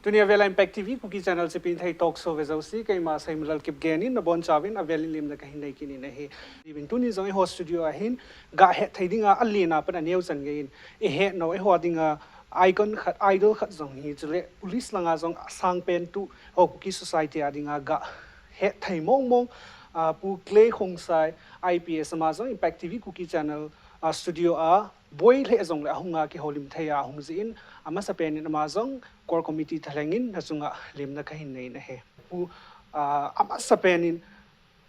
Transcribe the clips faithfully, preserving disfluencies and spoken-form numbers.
Tuni a vela Impact T V Kuki Channel Chipinthei Talk Show ve jouse, keima Seimalal Kipgen in nabonchauvin avel in lemna kahin nei kit in ahi. Ivin tuni jong eiho studio a hin gah hetthei dinga alen a pat aneo chan gei in, ihet nau eiho dinga icon khat, idol khat jong hi, chule police langa jong asangpen tu, eiho Kuki society a dinga gah hetthei mong mong, ah, Pu Clay Khongsai, I P S, ama jong Impact T V Kuki Channel, ah, studio a boi lheh jongle ahunga kihoulim thei a ahung jeh in, amasapen in ama jong core committee thalheng in nachunga lemna kahin nei in ahi. Pu, ah, amasapen in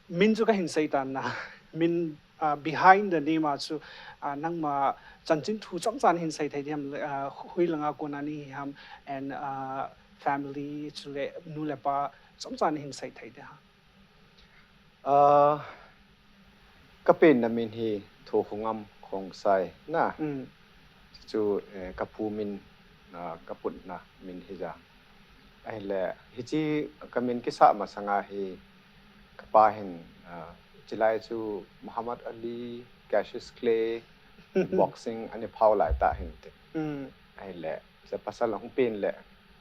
min chu kahin sei tan na. Min, ah, behind the name a chu, ah, nangma chanchin thu chomcha nahin sei thei diham, ah, hoilanga kona nahi ham, and, ah, family chule nu le pa chomcha nahin sei thei diham. Ah, kapenna min hi Thokhongam Khongsai na. Mm. Chu, eh, kapu min, ah, kaputna min hija. Ahile, hiche kamin kisah masanga hi kapa hin, ah, chulai chu Muhammad Ali, Cassius Clay, boxing ana phao laitah hin tin. Mm. Ahile, pasal ahung pen le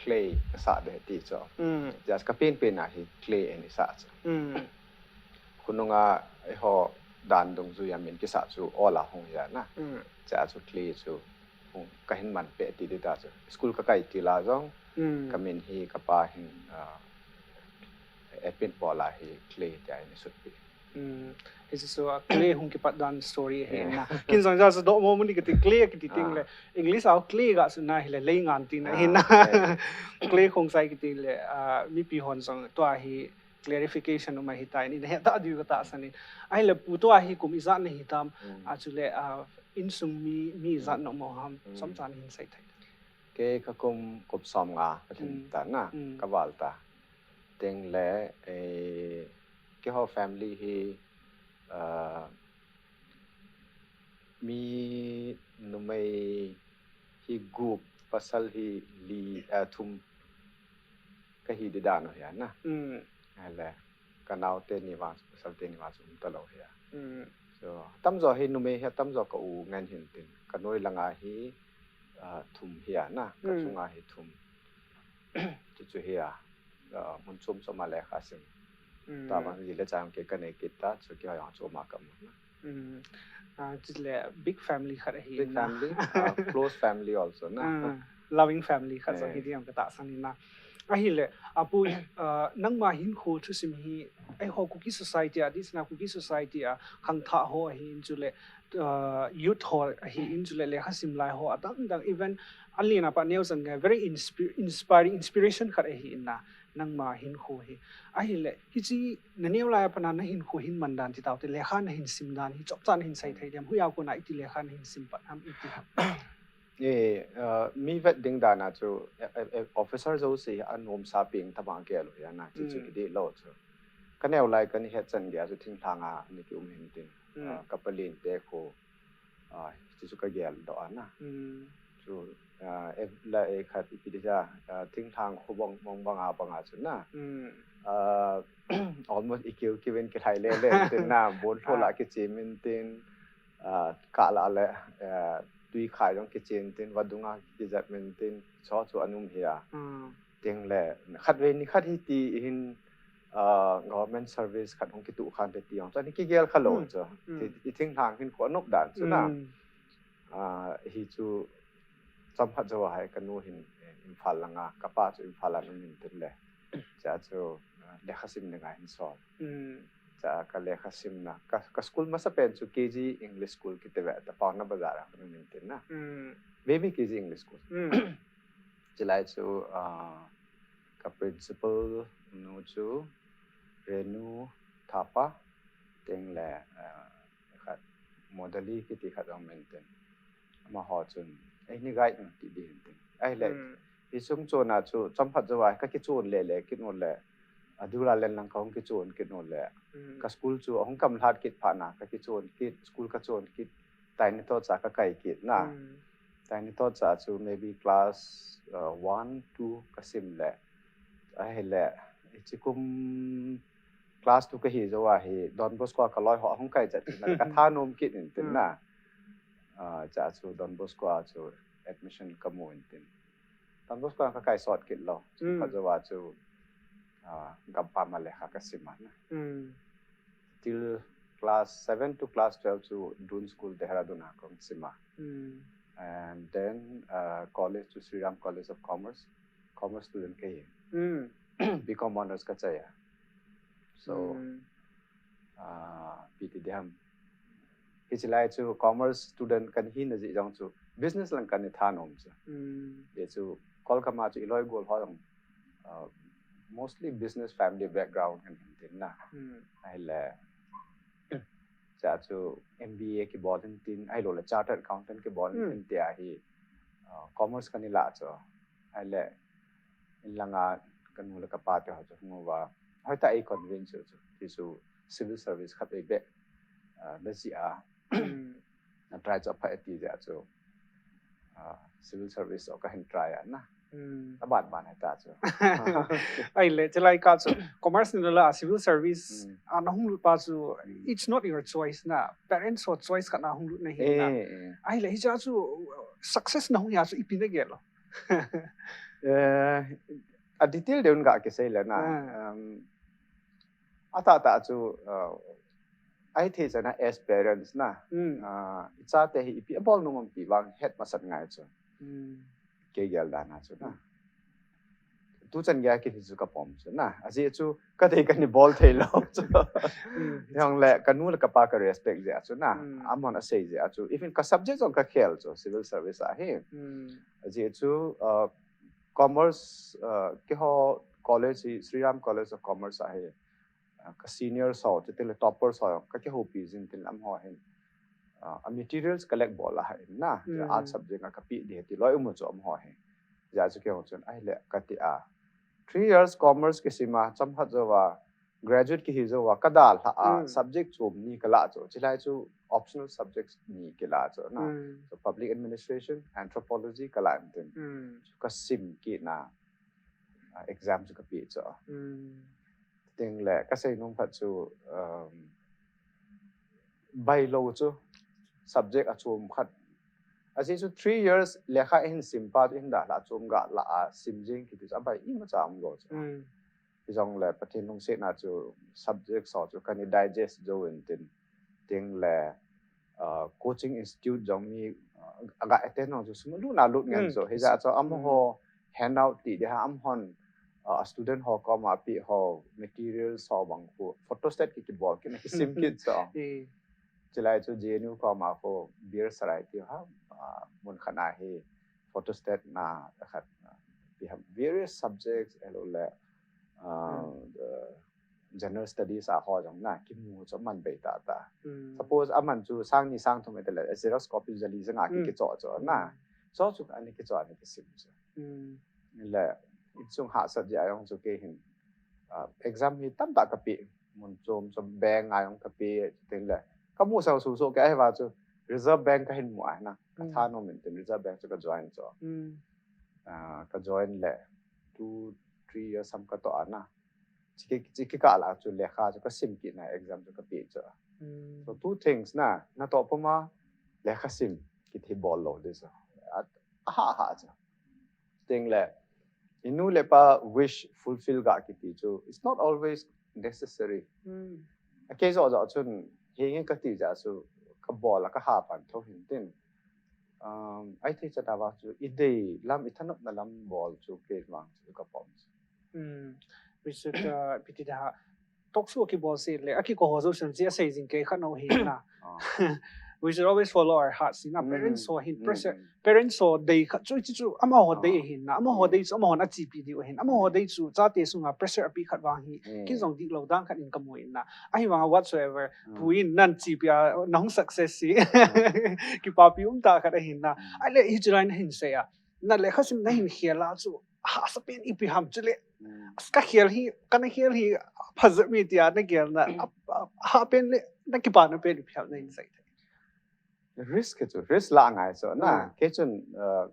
Clay kasah ding ti chu. Mm. Just kapen pen a hi Clay ana sah chu. Mm. Khonunga eiho dan dungjuia min kisah chu ol a hung hija na. Mm. Chua chu Clay chu hung kahin manpeh ti ding ta chu. School kakai til a jong, mm, kamin hi kapa hin, ah, admit bol a hi Clay tia ana sutpi. Mm. Hiche chu, ah, Clay hung kipat dan story ahi na. Ken jong ja chu dohmo mun kiti Clay kiti tengle, ah, English a Clay ga chu na hile leingan tina ahi na. Ah, eh. Clay Khongsai kiti le, ah, mipi hon jong tua hi clarification um ahitai, nahet ta diu katahsan in. Ahile Pu tua hi kum ijat nahi tam, mm, ah, chule, ah, insung mi, mi ijat, mm, naum ham, mm, chomcha nahin sei thei. Kei kakum, kum somnga kalhin, mm, ta na, mm, kaval ta. Tengle, eh, keiho family hi, ah, mi numei hi gup, pasal hi li, ah, thum kahi ding dan u hi a na. Mm. Ahile, kanaote ni vang chu, pasalte ni vang chu um talou hi a. Mm. So, tamjo hi numei hi, tamjo ka u ngen hin tin. Kanoi langa hi, ah, thum hi a na, mm, kachunga hi thum. Chuchu hi a, ah, mun chom chom a lekha sim. Mm. Tua vang ji le cha jong kei kanei kit ta, chu keiho jong chu ma kamu na. Mm. Ah, chule big family khat ahi na. Big family, ah, close family also na. Ah, loving family khat jong hi ding ham katahsan in na. Ahile, ah, Pu, ah, nangma hinkho thusim hi, eiho Kuki society a, this na Kuki society a khangthah ho ahin chule, ah, youth ho ahin chule, lekha sim lai ho adang dang, even alen a pat aneo chan gei, very inspi-, inspiring, inspiration khat ahi in na, nangma hinkho hi. Ahile, hiche naneo lai a pat na nahinkho hin man dan ti taute, lekha nahin sim dan hi chomcha nahin sei thei diham, hoiya kona iti lekha nahin sim pat ham iti ham. Eh, ah, mi vet ding dan a chu, eh, eh, eh, officer jouse hi anomsa peng tobang gel u hi a na, chuchu, mm, kidih lou chu. Kaneo lai kana het chan gei a chu thinglhang a ana kium hin tin. Mm. Ah, kapalen te kho, ah, chuchu kagel doh a na. Mm. Chu, ah, eh, la, eh, khat ipi ti cha, ah, thinglhang kho bang, bang, bang a, bang a chu na. Mm. Ah, almost ikeu keu in kilhai le le tin na, bon lho la, ah, kichem in tin, ah, kah la le, ah, tui khai jong kichen tin, vadung a kijep min tin, chu chu ana um hi a. Mm. Tengle, khatvei nikhat hiti hin, ah, government service khat hung kituh khante ti jong chu ana kigel kha lou, mm, chu. Mm. Ti, ti thinglhang hinkho anop dan chu na. Mm. Ah, hichu chomkhat jou a hi kanu hin, eh, Imphal langa, kapa chu Imphal a ana um in tin le. Chua chu, ah, lekha sim dinga hin sol. Mm. Chua ka lekha simna, ka, ka school masapen chu K G English School kiti ve, ta Paona Bazar a ana um in tin na. Mm. Baby K G English School. Mm. Chulai chu, ah, ka principal nu chu Renu Thapa, tengle, ah, khat Modali kiti khat jong um in tin. Amaho chun, "Ei, nei guide un," ti ding hin tin. Ahile, mm, hiche chung chon a chu, chomkhat jou a, kakichon le le kit u le, a, Dula len lang kahung kichon kit u le, mm, ka school chu ahung kamlhat kit phat na, kakichon kit, school kachon kit, Tainitho cha kakai kit na. Mm. Tainitho cha chu maybe class, uh, one, two kasim le. Ahile, hiche kum class two kahi jou a hi, Don Bosco a kaloi ho ahung kai chat na, kathanom kit in tin na. Mm. Ah, chua chu Don Bosco a chu admission kamu in tin. Don Bosco ka kai sot kit lou. Hmm. Ka jo a chu, ah, gampam a lekha ka sim a na. Hmm. Till class seven to class twelve chu Doon School Dehradun a kong sim a. Hmm. And then, uh, college chu Sriram College of Commerce, commerce student ka hi. Hmm. B Com honors ka chai a. So, hmm, ah, P T D ham. Hichi lai chu commerce student kan hi na ji jong chu business lang kan i thanom chu. Hmm. Ye chu Kolkama chu i loi gol ho jong, ah, mostly business family background kan hin tin na. Hmm. Ahile, cha chu M B A kibol in tin, ahilou le chartered accountant kibol in, hmm, tin tia hi, ah, commerce kan i la chu. Ahile, in langa ka nu le ka pa te ho chu hung uva. Hoitah a ei convince chu. Ti chu civil service khat ei be, ah, na ji a. Hmm. Na try chu apha e ti jeh a chu, ah, civil service o ka hin try a na. Hmm. A ban ban heta chu. Ahile, chulai kah chu, commerce ni la, civil service, hmm, a na hung lut pa chu, hmm, it's not your choice na. Parents ho choice khat na hung lut na hi na. Eh, eh. Ahile, hicha chu, success na hung hi a chu ipi na gel lou. Eh, a detail deuh in ga kisei le na. Ah. Um, a tah tah chu, uh, ahi thei chan a as parents na. Mm. Uh, i chate hi ipi a bol nom um ti vang het masat ngai chu. Mm. Kei gel dan a chu na. Mm. Tu chan gei a kiti chu ka pom chu na. Ajeh chu ka dei ka ni bol thei lou chu. Mm. Hijong le ka nu le ka pa ka respect jeh a chu na. Mm. Amahon a sei jeh a chu. Even ka subject jong ka khel chu civil service a hi. Mm. Ajeh chu, uh, commerce, uh, keiho college hi Sriram College of Commerce a hi, uh, ka senior ho, chuti le topper ho, ka kihoupi jin tin amaho hin, uh, a materials collect bol a hin na, mm, art subject a ka pe ding ti loi um chu amaho hin. Jeh chu keiho chun, ahile ka ti a. Three years commerce kisim a, chomkhat jou a, graduate kihi jou a, ka dalha a, mm, subject chom ni ka la chu. Chulai chu optional subjects ni ki la chu na. Mm. So public administration, anthropology ka la in tin. Mm. Chu ka sim kit na, ah, exam chu ka pe chu. Mm. Tin le, ka sei nom khat chu, um, bai lou chu subject a chom khat. Ajeh chu three years lekha hin sim pa chu hin dalha chom ga la a sim jing kiti chu abai imacha um lou chu. Mm. Hijong le Pathen lungsetna chu subject ho chu ka ni digest jou in tin, tin le, uh, coaching institute jong mi, uh, aga attend jong chu sum lut na lut ngen chu. Mm. Hijeh chu amaho, mm, handout ti ding ham hon, uh, student ho koma pe ho materials ho bang khu photostat ki kibol kit na kisim kit chu. Eh. Chulai chu J N U koma khu Veer Sarai ti ha, uh, mun khat a hi photostat na khat, uh, we have various subjects, ahilou le, uh, mm, the general studies a ho jong na kimu chu aman bei tah tah. Mm. Suppose aman chu sang ni sang thum e te le, xerox copy jali janga ki, mm, kicho cho na. Mm. Cho chu ani kicho ani kisim chu. Mm. Le, insung hahsat jeh a jong chu kei hin, ah, exam hi tamtah ka pe, mun chom chom bank a jong ka pe, tin le. Ka mu sao su so ka hi va chu Reserve Bank ka hin mu a na. Ka, mm, thanom in tin Reserve Bank chu ka join chu. Mm. Ah, ka join le two, three years ham ka toh a na. Chiki, chiki kah la chu lekha chu ka sim kit na, exam chu ka pe chu. Mm. So two things na, na toh pum a lekha sim kiti bol lou ding chu. A, a ha ha chu. Tin le, i nu le pa wish fulfill ga kiti chu, it's not always necessary. Mm. A kei jo jo chun, hi nge ka ti jeh chu, ka bol a ka ha pan tho hin tin. Um, ahi thei chan a va chu, i dei lam, i thanopna lam bol chu kei vang chu ka pom chu. Hmm. Which is, uh, piti da. Talk show kibol seh le, akiko ho jouse chu asei jing kei khat na hi na. Ah. We should always follow our hearts, na. Hmm. Parents ho hin, hmm, pressure, hmm, parents ho dei khat chu, chu, chu, amaho dei, ah, hin na, amaho, hmm, dei chu, amahon achepi diu hin, amaho, hmm, dei chu, chate sunga pressure api khat vang hi, hmm, kin jong dihlou dan khat in ka mu in na. Ahivanga whatsoever, hmm, pu in nan chepi a, nahung success hi. Hmm. Kipapi um tah khat ahin na. Hmm. Ahile, hichu lai nahin sei a. Na lekha sim nahin khel a chu, hahsa pen ipi ham chu le. Hmm. Ka khel hi, ka na khel hi, pha jep mi tia na khel na, hmm, a, a, hah pen le, na kipana pen ipi ham nahin sei. Risk chu, risk la ngai chu na. Hmm. Kei chun, uh,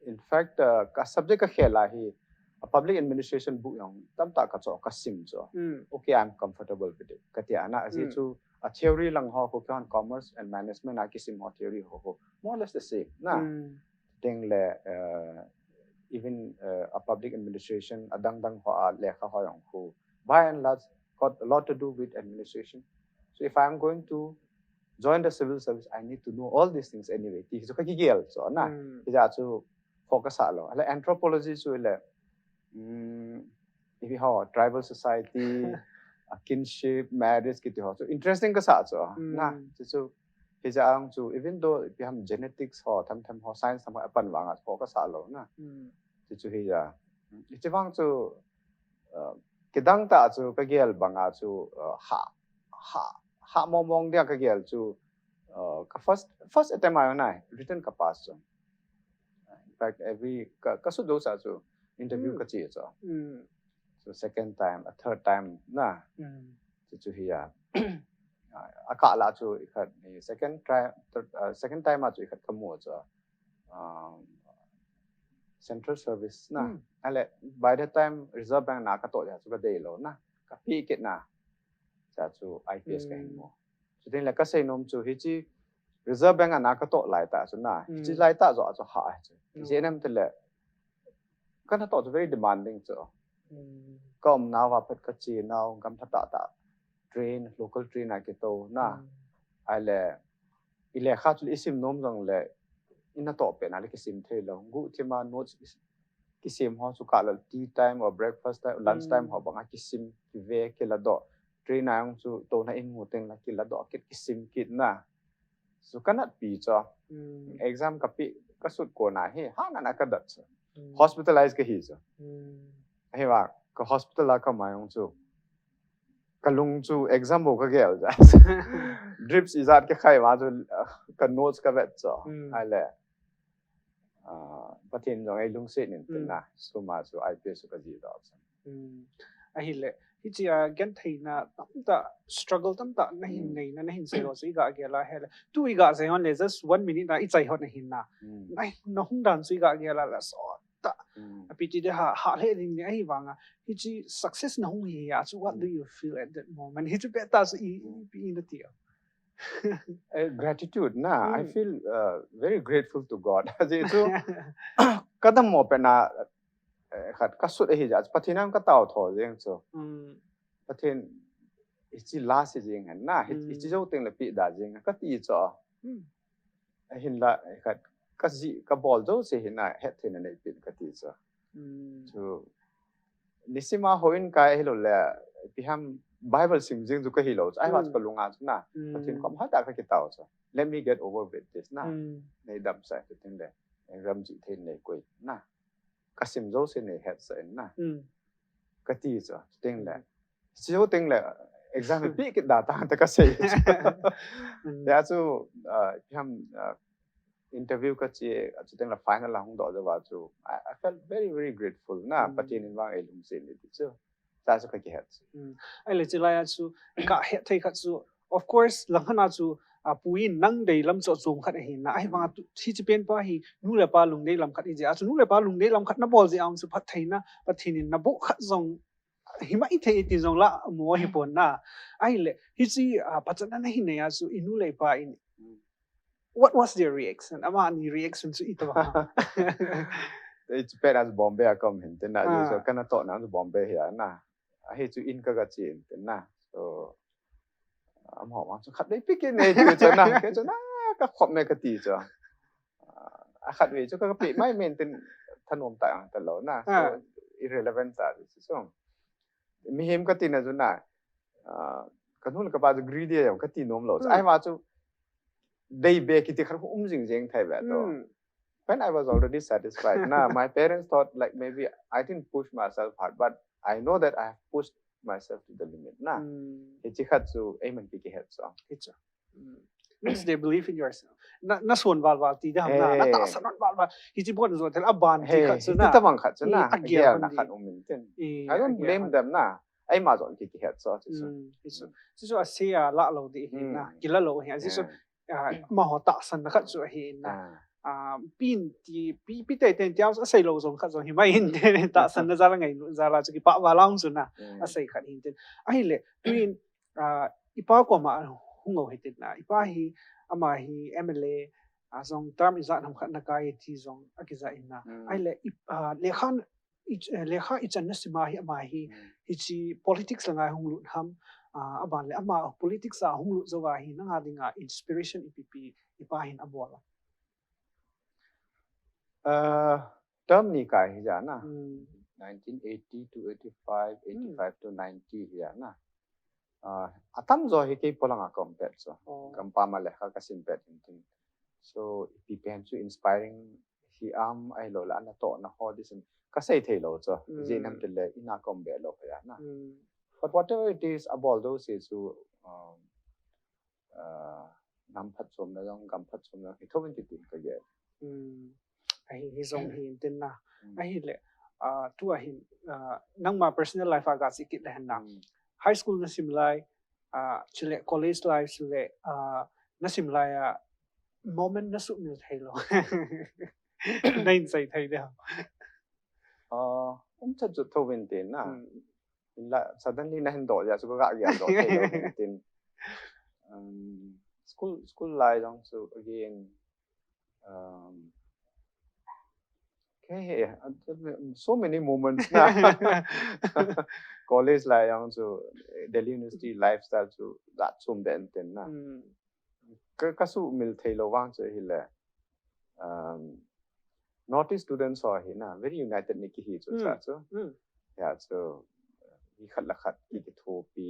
in fact, uh, ka subject ka khel a hi, a public administration book jong tamtah ka cho, ka sim chu. Hmm. Okay, I'm comfortable with it. Ka ti a na, ajeh, hmm, chu, a theory lang ho, ko khan commerce and management a kisim ho theory ho, ho, more or less the same na. Hmm. Tin le, uh, even uh, a public administration, adang dang ho a lekha ho jong khu, by and large, got a lot to do with administration. So if I am going to join the civil service, I need to know all these things anyway. Ti chu ka kigel chu na. Mm. Hijeh chu focus a lou. Ahile anthropology chu le, um, if you have tribal society, a kinship, marriage kiti ho chu interesting ka sa chu. Mm. Na, chu chu hijeh chu even though if you have genetics ho, tham tham ho, science tham ho, apan vang a focus a lou na. Mm. Chu chu hijeh. Hiche vang chu uh, kidang tah chu ka gel banga chu uh, ha ha ha mong mong dia ka gel chu uh, ka first first attempt a na written ka pass chu. In fact, every ka, ka sut dosa chu interview Mm. ka che chu. Mm. So second time, a third time na Mm. chu chu hijeh. Ah, a kah la chu i khat, i second time, third, uh, second time a chu i khat ka mu chu. Um, central service na. Mm. Ahile, by the time Reserve Bank na ka toh dia chu ka dei lou na. Ka pi kit na. Cha chu I P S ka hin Mm. mu. Chu tin le ka sei nom chu hiche Reserve Bank a na ka toh lai tah chu na. Hiche Mm. lai tah joh chu ha chu. No. Ijeh inem tile ka na toh chu very demanding chu. Mm. Ka um nau a pat ka che nau, gam pha tah tah. Train, local train a kito na. Mm. Ahile, i lekha chu i sim nom jong le, i na toh pen a le kisim thei lou. Guhthim a notes kisim ho chu kah la tea time or breakfast time, lunch time Mm. ho bang a kisim, kive, kiladoh. Train a jong chu touna in mu teng la kiladoh kit, kisim kit na. Chu ka nat pi chu. Mm. Exam ka pi, ka sut kon a hi, ha ngan a ka dat chu. Mm. Hospitalize ka hi chu. Mm. Ahivang, ka hospital a ka mai jong chu. Ka lung chu exam bou ka gel ja. Drips ijat ka khai ma chu, uh, ka notes ka vet chu. Mm. Ahile. Uh, Pathen jong ei lungset in tin Mm. na. Chu ma chu I P S chu ka ji doh chu. Mm. Ahile, hiche a gentheina tamtah, struggle tamtah na hin Mm. nei na, na hin sei ho chu i ga gel a hile. Tu i ga sei hon le, just one minute na i chai hon na hin na. Mm. Na, na hung dan chu i ga gel a le, so ta. Mm. A piti de ha, ha le ding ni ahivang a. Hiche success na hung hi a chu, what do you feel at that moment? Hiche pe ta chu i, i, i na ti a. Eh, gratitude na. I Mm. feel uh, very grateful to God. Ajeh chu ka dammo pen a, eh, khat ka sut ahi ja. Pathen a ka tao tho jeng chu. Mm. Pathen, hiche last hi jeng hen na. Hi, Mm. hiche jou teng le pe da jeng ka ti chu. Mm. Ahinla, khat ka ji, ka bol jouse hin a hetthei na nei pen ka ti chu. Mm. Chu, nisim a houin kai hilou le, ipi ham Bible sim jing chu ka hilou chu. Ahivang chu Mm. ka lung a chu na. Mm. Pathen kom ha ta ka kitao chu. Let me get over with this na. Mm. Nei dam sai chu tin le. Exam ji thei nei koi na. Ka sim jouse nei het sa in na. Mm. Ka ti chu. Tin le. Chu tin le. Exam pe kit da ta ta ka sei. Mm. Ya chu, uh, ipi ham, uh, interview ka che, chu tin le final a hung doh jou va chu. I, I felt very, very grateful na. Mm. Pathen in vang ei lungset in ti chu. Cha chu ka kihet. Mm. Ahile chulai a chu, ka hetthei khat chu, of course, langkhat a chu, a, pu in nang deilam chu chom khat ahi na. Ahivang a tu, hiche pen pa hi, nu le pa lungdei lam khat ahi jeh a chu, nu le pa lungdei lam khat na bol jeh a chu phattheina, Pathen in na boh khat jong, hi mai thei ti jong la, mo hi pon na. Ahile, hiche, a, pachatna na hin nei a chu, i nu le i pa in. Mm. What was their reaction? Amani reaction chu i ta ba. Hiche pen a chu Bombay a ka um hin tin na. Ah. Chu ka na toh na chu Bombay hi a na. Ahi chu in ka ga che in tin na. So, amaho vang chu khat vei pe kit in nei ti chu na. Kei chu na ka khop me ka ti chu. Ah, a khat vei chu ka pe mai men tin thanom ta ang ta lou na. So, Ah. Irrelevant ta chu. So, mihem ka ti na chu na. Ah, ka nu le ka pa chu greedy a ka ti nom lou. Hmm. Ahivang chu dei be kiti khat um jing jeng thei ve to. Mm. When I was already satisfied na, my parents thought like maybe I didn't push myself hard, but I know that I have pushed myself to the limit na. Mm. Hiche khat chu, eiman ki kihet chu. Hiche. Mm. Means they believe in yourself. Na, na son val val ti dam na, na Eh. tahsan val val. Hiche bon zo tel a ban ti Hey, khat chu hiche na. tabang khat chu Eh, na. a gel Gel na ban khat di. um in tin. Eh, I don't a gel blame ban. Them na. Eima jong ki kihet chu chu. Mm, hiche. Hiche a sei a la lou di hi na. Mm. Kila lou hi. Hiche. Eh. Ah, amaho tahsan na khat chu ahi na. Ah. Ah, pi in ti, pi, pi tei tei in ti a sei lou jong khat jong hi mai in tin tahsan na jal a ngai, jal a chu kipa val a chu na. Mm. A sei khat hin tin. Ahile, tu in, ah, i pa koma hung u hi tin na. I pa hi, ama hi M L A, a jong term ijat ham khat na kai ti jong akija in na. Hmm. Ahile, i, a, lekha, i, eh, lekha ichan na sima hi ama hi, Hmm. hichi politics langa hung lut ham, a, aban le ama politics a hung lut jou a hi nanga dinga inspiration ipi pi ipa hin abol a. Uh, term ni kai hi ja na. Hmm. nineteen eighty to eighty-five, Hmm. eighty-five to ninety hi ja na. Uh, atam jo hi kei polanga ka um pet so. Oh. Gampam a lekha ka sim pet in tin. So, ipi pen chu inspiring hi am ahilou le, ana tohna ho, this and ka sei thei lou chu. Hmm. Ijeh inem itile, ina ka um be lou kha ja na. Hmm. But whatever it is, abol jouse chu, um, uh, nam phatchomna jong, gam phatchomna jong, hi thou in ti tin ka gel. Hmm. Ahi, hi jong hi in tin na. Hmm. Ahile, uh, tua hin, uh, nangma personal life a ga sei kit le hen na. Hmm. High school na sim lai, uh, chule college life chule, uh, na sim lai a moment na sumil thei lou. Na in sei thei diu. Uh, um chat chu thou in tin na. Hmm. Hinla, suddenly na hin doh jeh a chu ka ga gel doh thei lou in tin. Um, school, school lai jong chu again, um, okay, so many moments na. College lai jong chu, Delhi University lifestyle chu, that sum den tin na. Hmm. Ka, ka sumil thei lou vang chu hile, um, Northeast students ho hi na, very united ni kihi chu, Hmm. sa chu. Hmm. Ya chu, hi khat le khat ki, kithopi,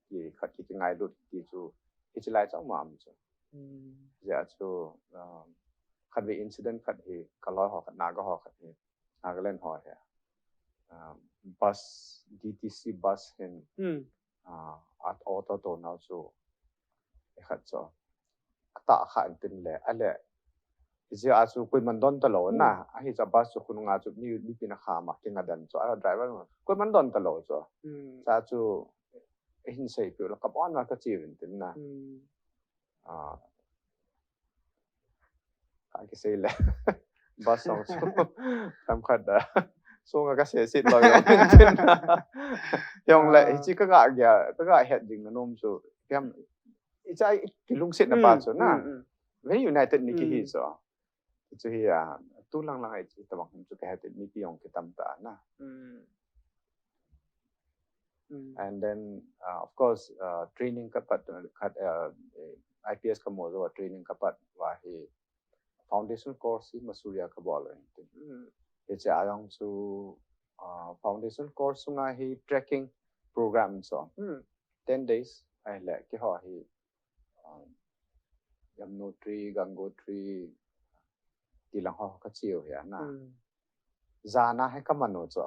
ki khat ki, kingailut ti chu, hichi lai chang ma um chu. Hmm. Ya chu, um, khatvei incident khat hi, ka loi ho khat, Naga ho khat hi, Nagaland ho hi. Um, bus, D T C bus hin, Hmm. uh, at auto to nau chu, e khat chu. Ata kha in tin le, ale, ijeh a chu koiman don ta lou na, Hmm. ahi chu bus chu khonunga chu mi, mipi na kha ma, kinga dan chu, a driver ma, koiman don ta lou chu. Hmm. Sa chu, e hin sei piu la, ka bon ma ka chi vin tin na. Hmm. Ah, ka kisei le. Bus song chu. Tam khat da. Sunga ka sei sit lou jong tin na. Jong le, Ah. hichi ka ga gel, ka ga het ding na nom chu. Piam, hicha kilungset na pa Hmm, chu na. hmm, hmm. Very united ni kihi Hmm. chu. Chu hi, ah, tu lang lang hichi tabang chu ka het mipi jong kitam ta na. Hmm. Hmm. And then, uh, of course, uh, training ka pat, uh, khat, uh, I P S ka mu jou a training ka pat uva hi foundation course hi Mussoorie a ka bol in tin. Hmm. Hiche a jong chu, uh, foundation course sunga hi trekking program chu. Hmm. Ten days, ahile, keiho hi, um, Yamunotri, Gangotri, ti lang ho ka cheu hi a na. Hmm. Jan a hi ka man u chu.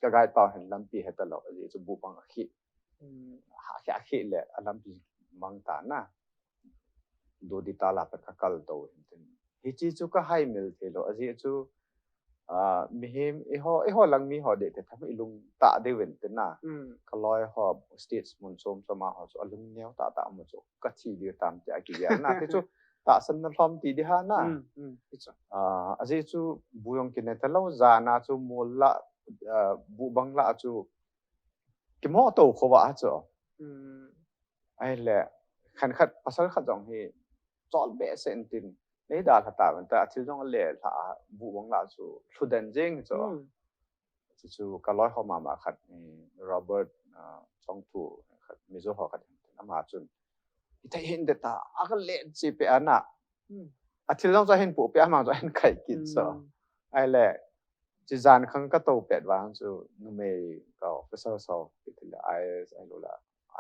Ka guide pau hin lampi heta lou, ajeh chu bu bang a khi. Hmm. Ha khi a khi le, a lampi mang ta na. Dodi ta la pat ka kal to hin tin. Hichi chu ka haimil thei lou, ajeh chu, ah, mihem, eiho, eiho lang mi ho ding te tham ilung tah diu vin tin na. Hmm. Ka loi ho, states mun chom chom a ho chu, alung neo tah tah mu chu, ka thi diu tam ti a kigel na. Ti chu, tahsan na lhom ti di ha na. Hmm, hmm. Ti chu. Ah, ajeh chu, bu jong kine ta lou, jan a chu, mol la, ah, bu bang la chu, kimo to kho va chu. Hmm. Ahile, khan khat, pasal khat jong hi, chol behseh in tin, nei dalha ta vin ta, athil jong ale lha a, bu bang la chu, lhu den jeng chu. Hmm. Chu chu ka loi ho mama khat, eh, Robert, ah, Chongthu khat, Mizo ho khat, ama chun. Ithei hin de ta, a ka le chi pe ana. Hmm. Athil jong chu ahin pu pe ama chu ahin khai kit chu. Hmm. Ahile, chu jan khang ka to pet vang chu, numei ka officer so, kiti le I A S, ahilou le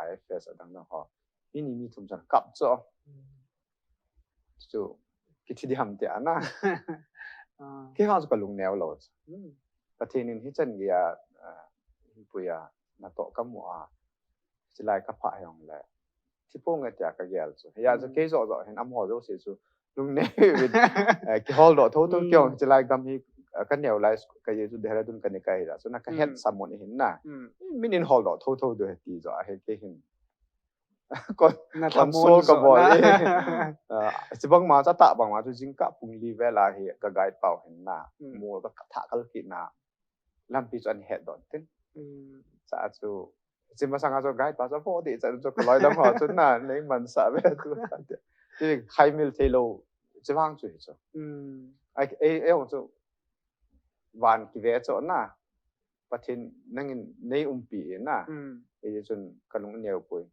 I F S adang dang ho. Mi ni mi thum chan kap chu. Hmm. Chu, kithi di ham ti ana. Ah. Kei ha chu ka lung neo lou chu. Hmm. Pathen in hichan gei a, ah, hinpui a, natoh ka mu a, chilai ka phah jong le. Thi ponge tia ka gel chu. Hia chu Hmm. kei jo jo hin amaho jouse chu. Lung neo vin, eh, kihol doh tho tho Hmm. kei jong chilai gam hi, ah, ka neo lai ka ye chu Dehradun ka ni kai la. Chu na ka het Hmm. sa mun hin na. Hmm. Min in hol doh tho tho diu he ti jo a he kei hin. Kon-, Na thamon console ka jo bol na. Eh. Ah, chibang ma chu atah bang ma chu jingkah pung li vel a hi ka guide pau hin na. Hmm. Mol ka thah kal kit na. Lampi chu ahin het doh tin. Hmm. Sa chu, chi masang a chu guide pa chu vo di cha chu ka loi dam ho chu na, nei man sa ve tu. Ti haimil thei lou. Chevang chu hi chu. Ai, ei, ei hong chu van kive chu na. Pathen nangin nei umpi na. Ei chun kalung neo poi.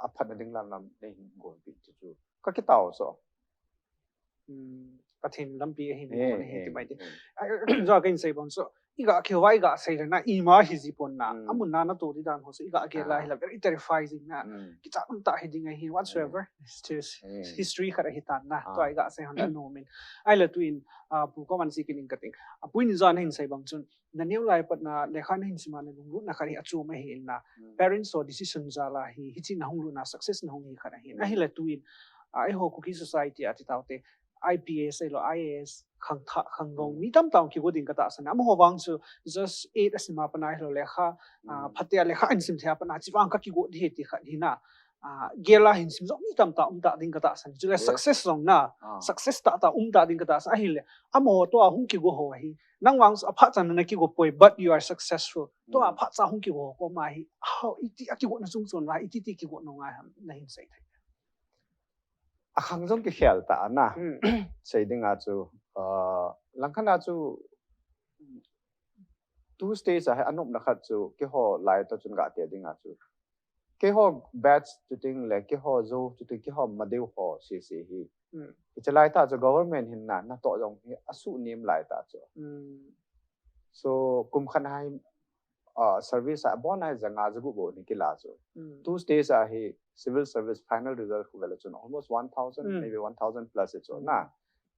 Aphat na ding lam lam nei hin gon pi chu chu. Ka kitao chu. Pathen lampi ahin gon ahi ti mai ti. Jo ka in sei bang chu. Iga kihova iga sei le na ima hi ji pon na. Amun na na to di dan ho chu iga gel la hi la very terrifying na. Kicha um ta hi ding ahi whatsoever. History khat ahi tan na. To iga sei hon na no min. Ai la tu in pu ko man si kin in ka ting. Apu in jo na hin sei bang chun. Na neo lai pat na lekha na hin sima na lunglut na khat hi achom ahi in na. Parents ho decision jal a hi, hichi na hung lut na success na hung hi khat ahi in. Ahi la tu in, a, eiho Kuki society a ti tau te, I P S, ei lo I A S, khang tha, khang long, mi tam tam kigo ding ka tahsan. Amaho vang chu just eight a sima pat na hi lo lekha, a, phatea lekha an sim thei a pat na, chi vang ka kigo di he ti khat hi na. A, gel a hin sim jong mi tam tam um ta ding ka tahsan. Chu le success jong na, success ta ta um ta ding ka tahsan. Ahi le, amaho to a hung kigo ho hi. Nang vang a phat chan na kigo poi, but you are successful. To a phat cha hung kigo ko ma hi. How iti a kigo na chung chon la, iti ti kigo no ngai ham na hin sei thei. A khang jong kikhel ta na. Sei ding a chu, uh, langkhat a chu two stage a hi anop na khat chu kiho lai to chun ga te ding a chu. Kiho batch chuting le kiho jo chuting kiho madeu ho si si hi. Kicha lai ta chu government hin na, na to jong hi asu nim lai ta chu. So kum khan hai uh, service a bon hai janga jagu bo ni kila chu. Two stage a hi civil service final result khu vela chun almost one thousand, maybe one thousand plus chu na.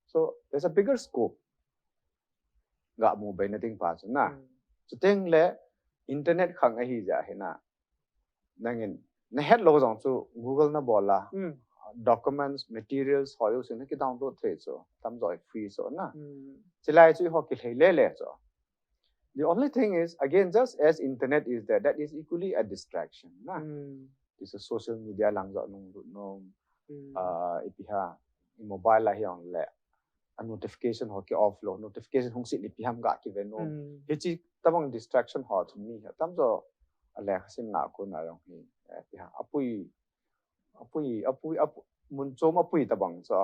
So there's a bigger scope. Ga mu bai na ding pa chu na. Chuting le internet khang ahi ja hi na. Nangin, na het lo jong chu Google na bol a, documents, materials, ho jouse na ki download thei chu, tamjo free chu na. Chilai chu ho ki lhei le le chu. The only thing is, again, just as internet is there, that is equally a distraction na. This is social media lang jo nung lut nung, uh, ipi ha, i mobile la hi ong le, a notification ho ki off lo, notification hung sit ipi ham ga ki ve nom. Hichi tabang distraction ho chu mi ha tamjo a lekha sim na ko na jong hi, eh, ipi ha, apui, apui, apui, apui, mun chom apui tabang chu.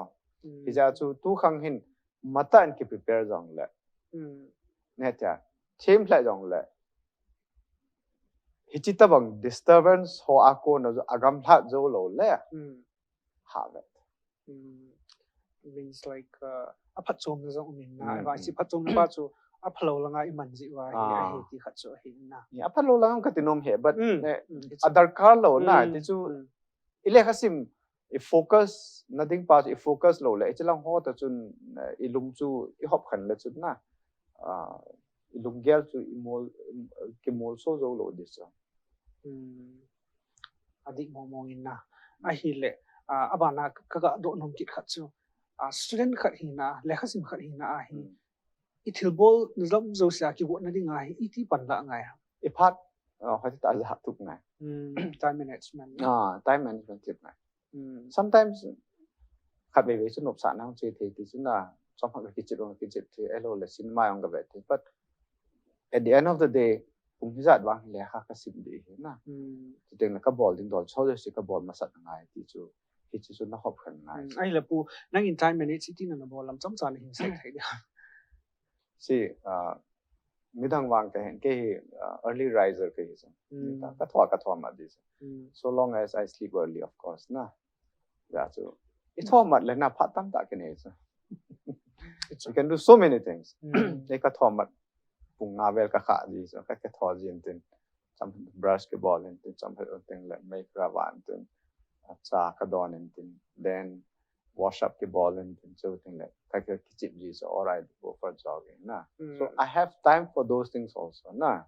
Hija chu tu khang hin mata in ki prepare jong le. Ne tia, thim le jong le. Hichi tabang disturbance ho a ko na jo a gamlhat jo lo le. Ha ve. Means like, uh, a phatchomna jong um in na, va si phatchomna pa chu a phalou langa i man ji va hi, ahi ti khat chu ahi na. A phalou langa ka ti nom he, but, eh, a darkar lo na, ti chu i lekha sim, i focus na ding pa chu i focus lo le, i chilang ho ta chun, eh, i lung chu i hop khan le chun na, ah, i lunggel chu i mol, ki mol so jo lo di chu. Adih mong mong in na. Ahi le, ah, abana ka ga doh nom kit khat chu. Ah, student khat hi na, lekha sim khat hi na ahi. I thilbol na jom jo sia ki go na ding ahi, iti pan la ngai ha. I phat, ah, hoi ta la tup ngai. Time management. Ah, time management tip ngai. Sometimes, khat vei vei chu nopsah na hung che thei ti chu na, chom hak kichip hung kichip thei, elo le cinema hung ka ve thei. But at the end of the day, kum hijat vang le ha ka sim di hi na. Chuteng le ka bol ding dol, chol si ka bol masat ngai ti chu, hi chu chu na hop khan ngai. Ai le pu, nang in time manage ti na na bol lam chom cha na hin sai thei dia. Si, ah, midang vang ka hin, kei hi, ah, early riser ka hi chu. Ka, ka thua, ka thua mat di chu. So long as I sleep early, of course, na. Ya chu. I thua mat le na phat tam ta ki nei chu. You can do so many things. Ei ka thua mat pung nga vel ka kha di chu. Ka, ka thua jin tin. Cham brush ki bol in tin, cham hel tin le, mei ka van tin. Cha ka don in tin. Then wash up ki bol in tin, chu tin le, ka, ka kichip ji, so all right, go for jogging na. So I have time for those things also na.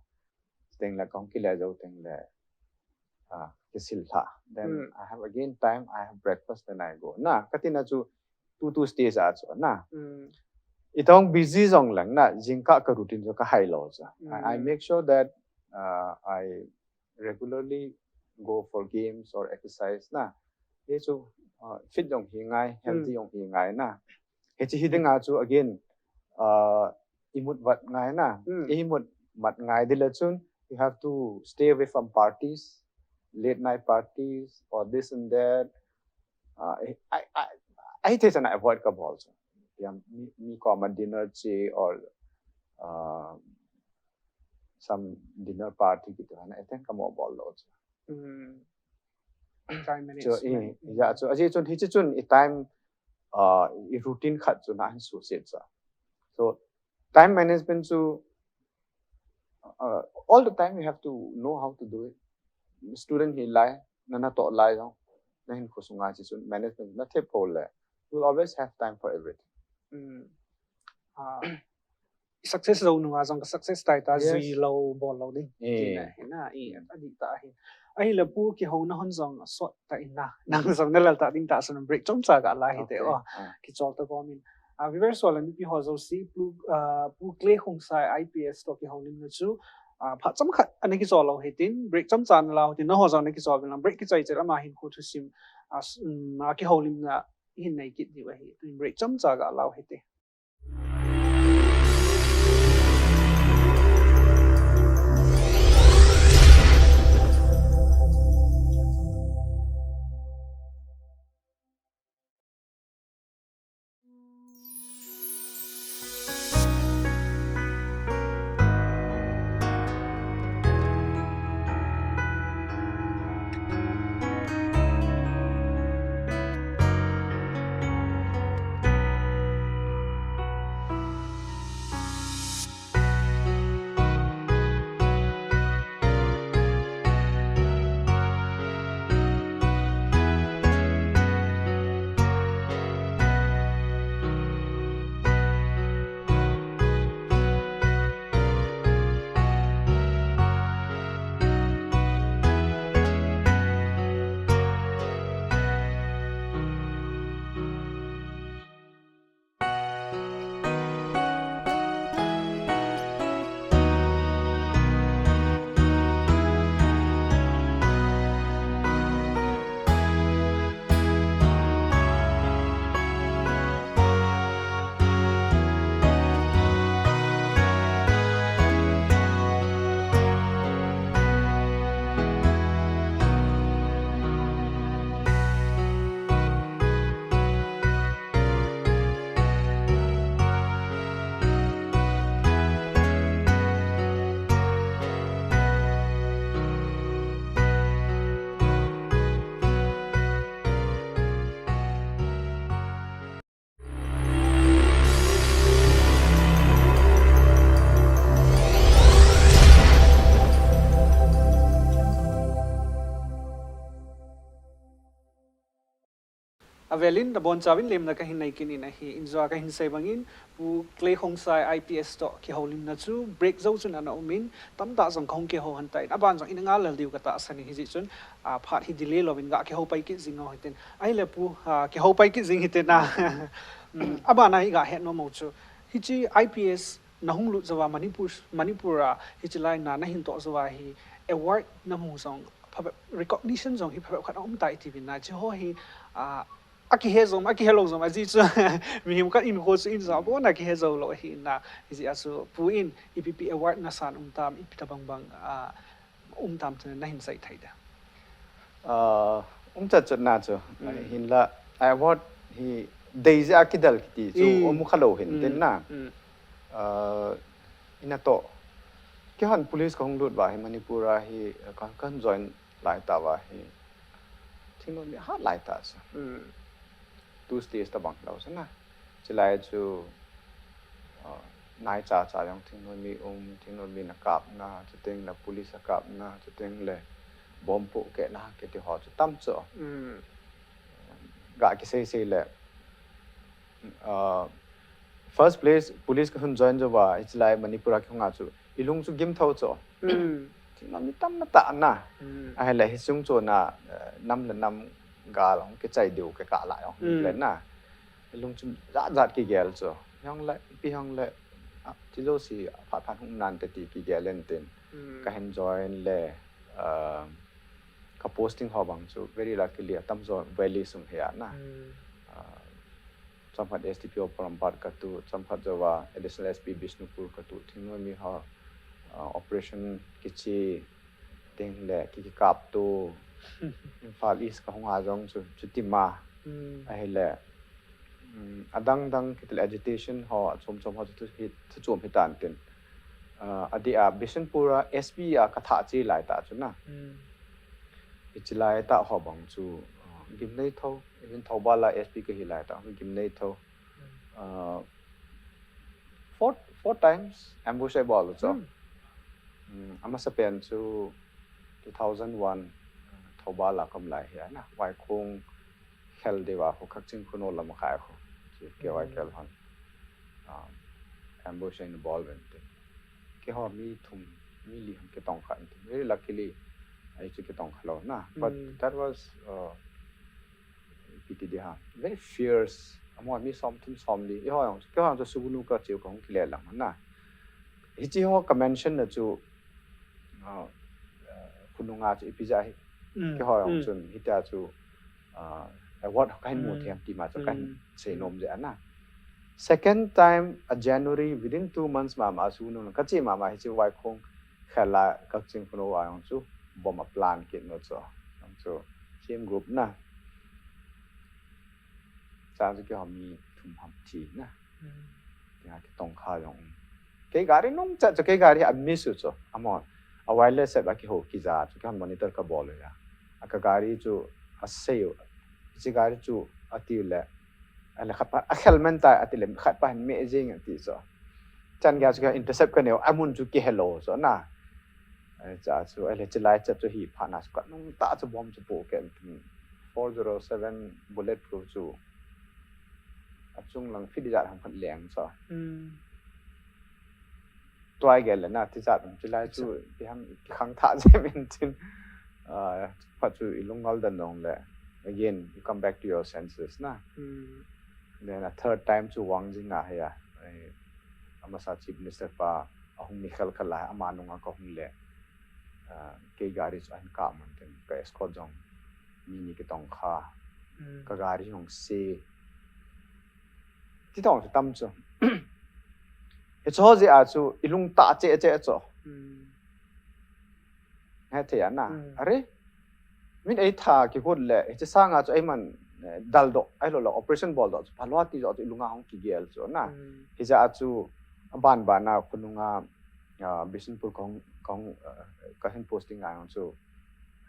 Tin le kong ki le jo tin le, ah, kisil tha. Then I have again time, I have breakfast, then I go na. Ka tin a chu two two stage a chu na. I tong busy jong lang na, jingkah ka routine chu ka hai lo chu. I, I make sure that, uh, I regularly go for games or exercise na. Hi chu, uh, fit jong hi ngai, healthy jong hi ngai na. Hichi hi ding a chu again, uh, i mut vat ngai na. I mut mat ngai di le chun, you have to stay away from parties, late night parties or this and that. Uh, I, I, Ahithei chan a avoid kabol chu. Hiam mi, mi koma dinner che or, uh, some dinner party kiti ho na attend kamo bol lou chu. Hmm. Time Chu i, management. Ya chu, ajeh chun hiche chun i time, uh, i routine khat chu na hin suhset chu. So time management chu, uh, all the time you have to know how to do it. Student hi lai, na natoh lai jong, na hinkho sunga hiche chun management na thep pou le, you will always have time for everything. Hmm. Ah, success lou nunga jong ka success tai ta Yes. jui lou bol lou ding. Eh. Tina, hina, i, adih ta hi. Ahile Pu, kihouna hon jong sot ta in na. Nang jong na lal ta ding ta san break chomcha ga la hite. Okay. Oh, Ah. Kichol ta komin. Ah, viewers ho le mipi ho jouse Pu, ah, Pu Clay Khongsai I P S toh kihoulimna chu, ah, phat chomkhat ana kichol lou hitin, break chomcha na la hitin, naho jong na kichol uvin lang, break kichai chel ama hinkho thusim, ah, s-, um, ah, kihoulimna hin nei kit diu ahi. Tun break chomcha ga la hite. Avelin, nabonchauvin lemna kahin nei kit in ahi, injo a kahin sei bangin, Pu Clay Khongsai I P S toh kihoulimna chu break jou chun ana umin, tamtah jong kahung kihou hon tan, aban jong ina ngai lel diu katahsan in hijeh chun, ah, phat hi delay louvin ga kihou pai kit jing u hitin. Ahile Pu, ah, kihou pai kit jing hitin na. Hmm, aban a i ga het nom u chu. Hiche I P S nahung lut jouva Manipur, Manipur a hiche line a nahin toh jouva hi award namu jong phabep, recognition jong hi phabep khat aum tai tiuvin na, hiche ho hi, ah, akihe jong, akihe lou jong, ajeh chu mihem khat in kho chu in jong abon a kihe jou lou ahi na, hijeh a chu Pu in ipi pi award nasan um tam, ipi tabang bang, ah, um tam tin nahin sei thei dem. Uh, um chat chat na chu. Mm. Hinla, award hi dei jeh a kidel kiti chu Mm. um kha lou hin Mm. tin na. Mm. Uh, ina toh. Keihon police kahung lut uva hi Manipur a hi, uh, ka, kahin join lai tah uva hi. Thingnoi mi hat lai tah chu. Mm. Two stage tabang lou chu na. Chulai chu, uh, naicha cha jong thingnoi mi um, thingnoi mi na kapna, chuteng le police a kapna, chuteng le bomb pohkehna kiti ho chu tam chu. Mm. Ga kisei sei le, uh, first place police kahin join jouva, hichelai Manipur a kihung a chu, ilung chu gim thou chu. Mm. Thingnoi mi tam na tah na. Mm. Ahile hiche chung chon a, uh, nam le nam gal hung kichai diu kikah lai hung Mm. le na. Ilung chu jat jat kigel chu. Hung le, ipi hung le, ah, ti jouse phat phat hung nante ti kigel in tin. Mm. Kahin join le, uh, ka posting ho bang chu very luckily atamjo valley sung hi a na. Mm. Uh, chomkhat S D P O Porompat katu, chomkhat jouva Additional S P Bishnupur katu, thingnoi mi ho, uh, operation kiche, teng le ki, kikap tu, Imphal East kahung a jong chu, chutima, Mm. ahile, Um, adang dang kitil agitation ho, achom chom ho chu hi, chu chom hi tan tin. Uh, adeh a Bishnupur a S P a ka thah che lai tah chu na. Hmm. Hiche lai tah ho bang chu, uh, Gimneitho, even Thoubal a S P ka hi lai tah, Gimneitho. Hmm. Uh, four, four times ambush ei bol u chu. Hmm. Um, amasa pen chu two thousand one, uh, Thoubal a ka um lai hi a na. Vaikhong khel deuva khu Kakching Khunou lam khai khu. Chu K Y khel hon. Um, ambush in involved in tin. Keiho mi thum, mi li hon kitong kha in tin. Very luckily, ei chu kitong kha lou na. But that was, uh, ipi ti di ham. Very fierce. Amaho mi som thum som li. Eiho jong, keiho jong chu Sugnu ka cheu ka hung kile lang na. Hiche ho ka mention na chu, uh, uh, khonunga chu ipi jeh hi. Mm. Keiho jong chun hitia chu, uh, award ka hin mu thei em ti ma chu ka hin sei nom jeh a na. Second time, a January, within two months mama, Sugnu ka che mama hiche Vaikhong khel a Kakching Khunou a jong chu bomb a plant kit nu chu. Jong chu same group na. Chang chu keiho mi thum ham thi na. Mm. Tia kitong kha jong. Kei gari nung chat chu kei gari a miss u chu. Amaho. A wireless set a kihou kija chu keiho monitor ka bol u a. A ka gari chu a sei u. Hiche gari chu ati u le. Ahile khat pa, a khel man ta ati le khat pa hin me jing ati chu. Chan gei chu ka intercept ka neo, amun chu kihe lou chu na. Ahi cha chu, ahile chilai chat chu hi phat na chu ka nung tah chu bomb chu po ken tin. Four zero seven bulletproof chu. Achung lang fit jat ham khat leng chu. Hmm. Tua i gel le na, ti jat um, chilai chu, ti ham, i khang tha jem in tin, ah, phat chu i lungngal dan dong le, again, you come back to your senses na. Hmm. Then a third time chu Wangjing a hi a, eh, amasa Chief Minister pa, ahung ni khel khel a, ama nunga ka hung le, ah, kei gari chu ahin kap man tin, ka escort jong, mi ni kitong kha, hmm, ka gari jong se, Ti tong chu tam chu. Hiche ho jeh a chu i lung tah cheh cheh chu. Hmm. Hethei a na. Hmm. Are. Min ei tha kigot le, hiche sanga chu eiman, eh, daldoh, ahilou le operation boldoh chu, phalou ti joh chu i lunga hung kigel chu na. Hmm. Hijeh a chu, aban ban a khonunga, ah, Bishnupur kahung, kahung, ah, kahin posting a jong chu.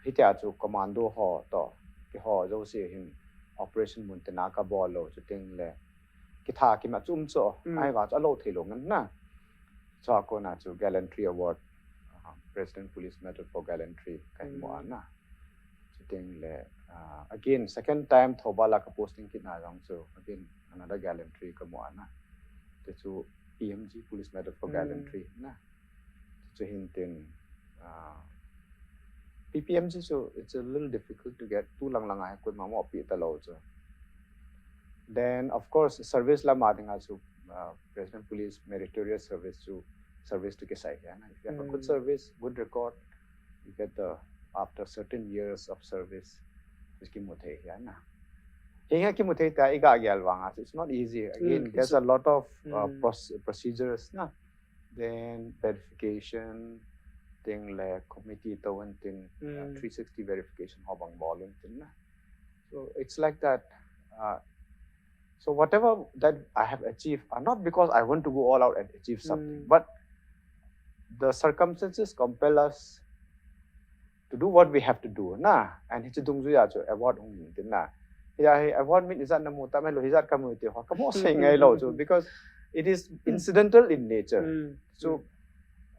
Hitia chu commando ho toh, keiho jouse hin operation mun tina kabol lou, chuteng le kitha kimat chu um chu, mm, ahivang chu alou thei lou ngen na. Chua kona chu Gallantry Award, uh, President Police Medal for Gallantry kahin mu a, mm, na. Chuteng le, uh, again, second time Thoubal a ka posting kit na jong chu, again, another gallantry kamu a na. Te chu P M G Police Medal for, mm, Gallantry na. Chu hin tin, ah, P P M G chu, it's a little difficult to get. Tu lang lang a hi koima mo pi talou chu. Then, of course, service lam a dinga chu, ah, President Police Meritorious Service chu, service chu kisai hi a na. If you have a good, mm, service, good record, you get the, after certain years of service, chu kimu thei hi a na. Hi a kimu thei ta i ga gel vang a, so it's not easy. Again, mm, there's a lot of, uh, mm, proce-, procedures na. Then verification, chuteng le committee toh in tin, uh, mm, three sixty verification ho bang bol in tin na. So it's like that. Uh, so whatever that I have achieved, uh, not because I want to go all out and achieve something, mm, but the circumstances compel us to do what we have to do na, and hiche dungjui a chu award hung hin tin na. Hia hi award min ijat namu tam, ahilou hijat kamu ti ho, kamu sei ngai lou chu, because it is, mm, incidental in nature. Mm. So, mm,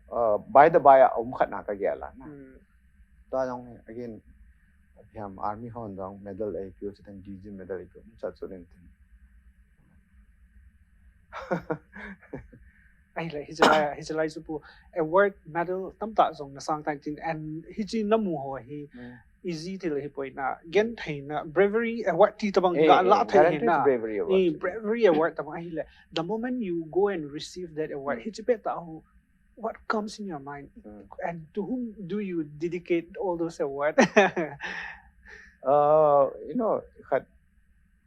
uh, by the by a um khat na kagel a na. Mm. Tua jong hi, again, hiam army hon jong medal eipe u, chuteng D G medal eipe u, um chat chu len tin. Ahile, hiche lai, hiche lai chu pu award medal tamtah jong na sang tan tin, and hiche namu ho hi, mm, easy thil hi poi na, genthei na, bravery award ti tabang, eh, ga, eh, la thei hi na. Bravery award. Eh, bravery award tabang ahile. The moment you go and receive that award, mm, hiche pet a ho, what comes in your mind? Mm. And to whom do you dedicate all those awards? Uh, you know, khat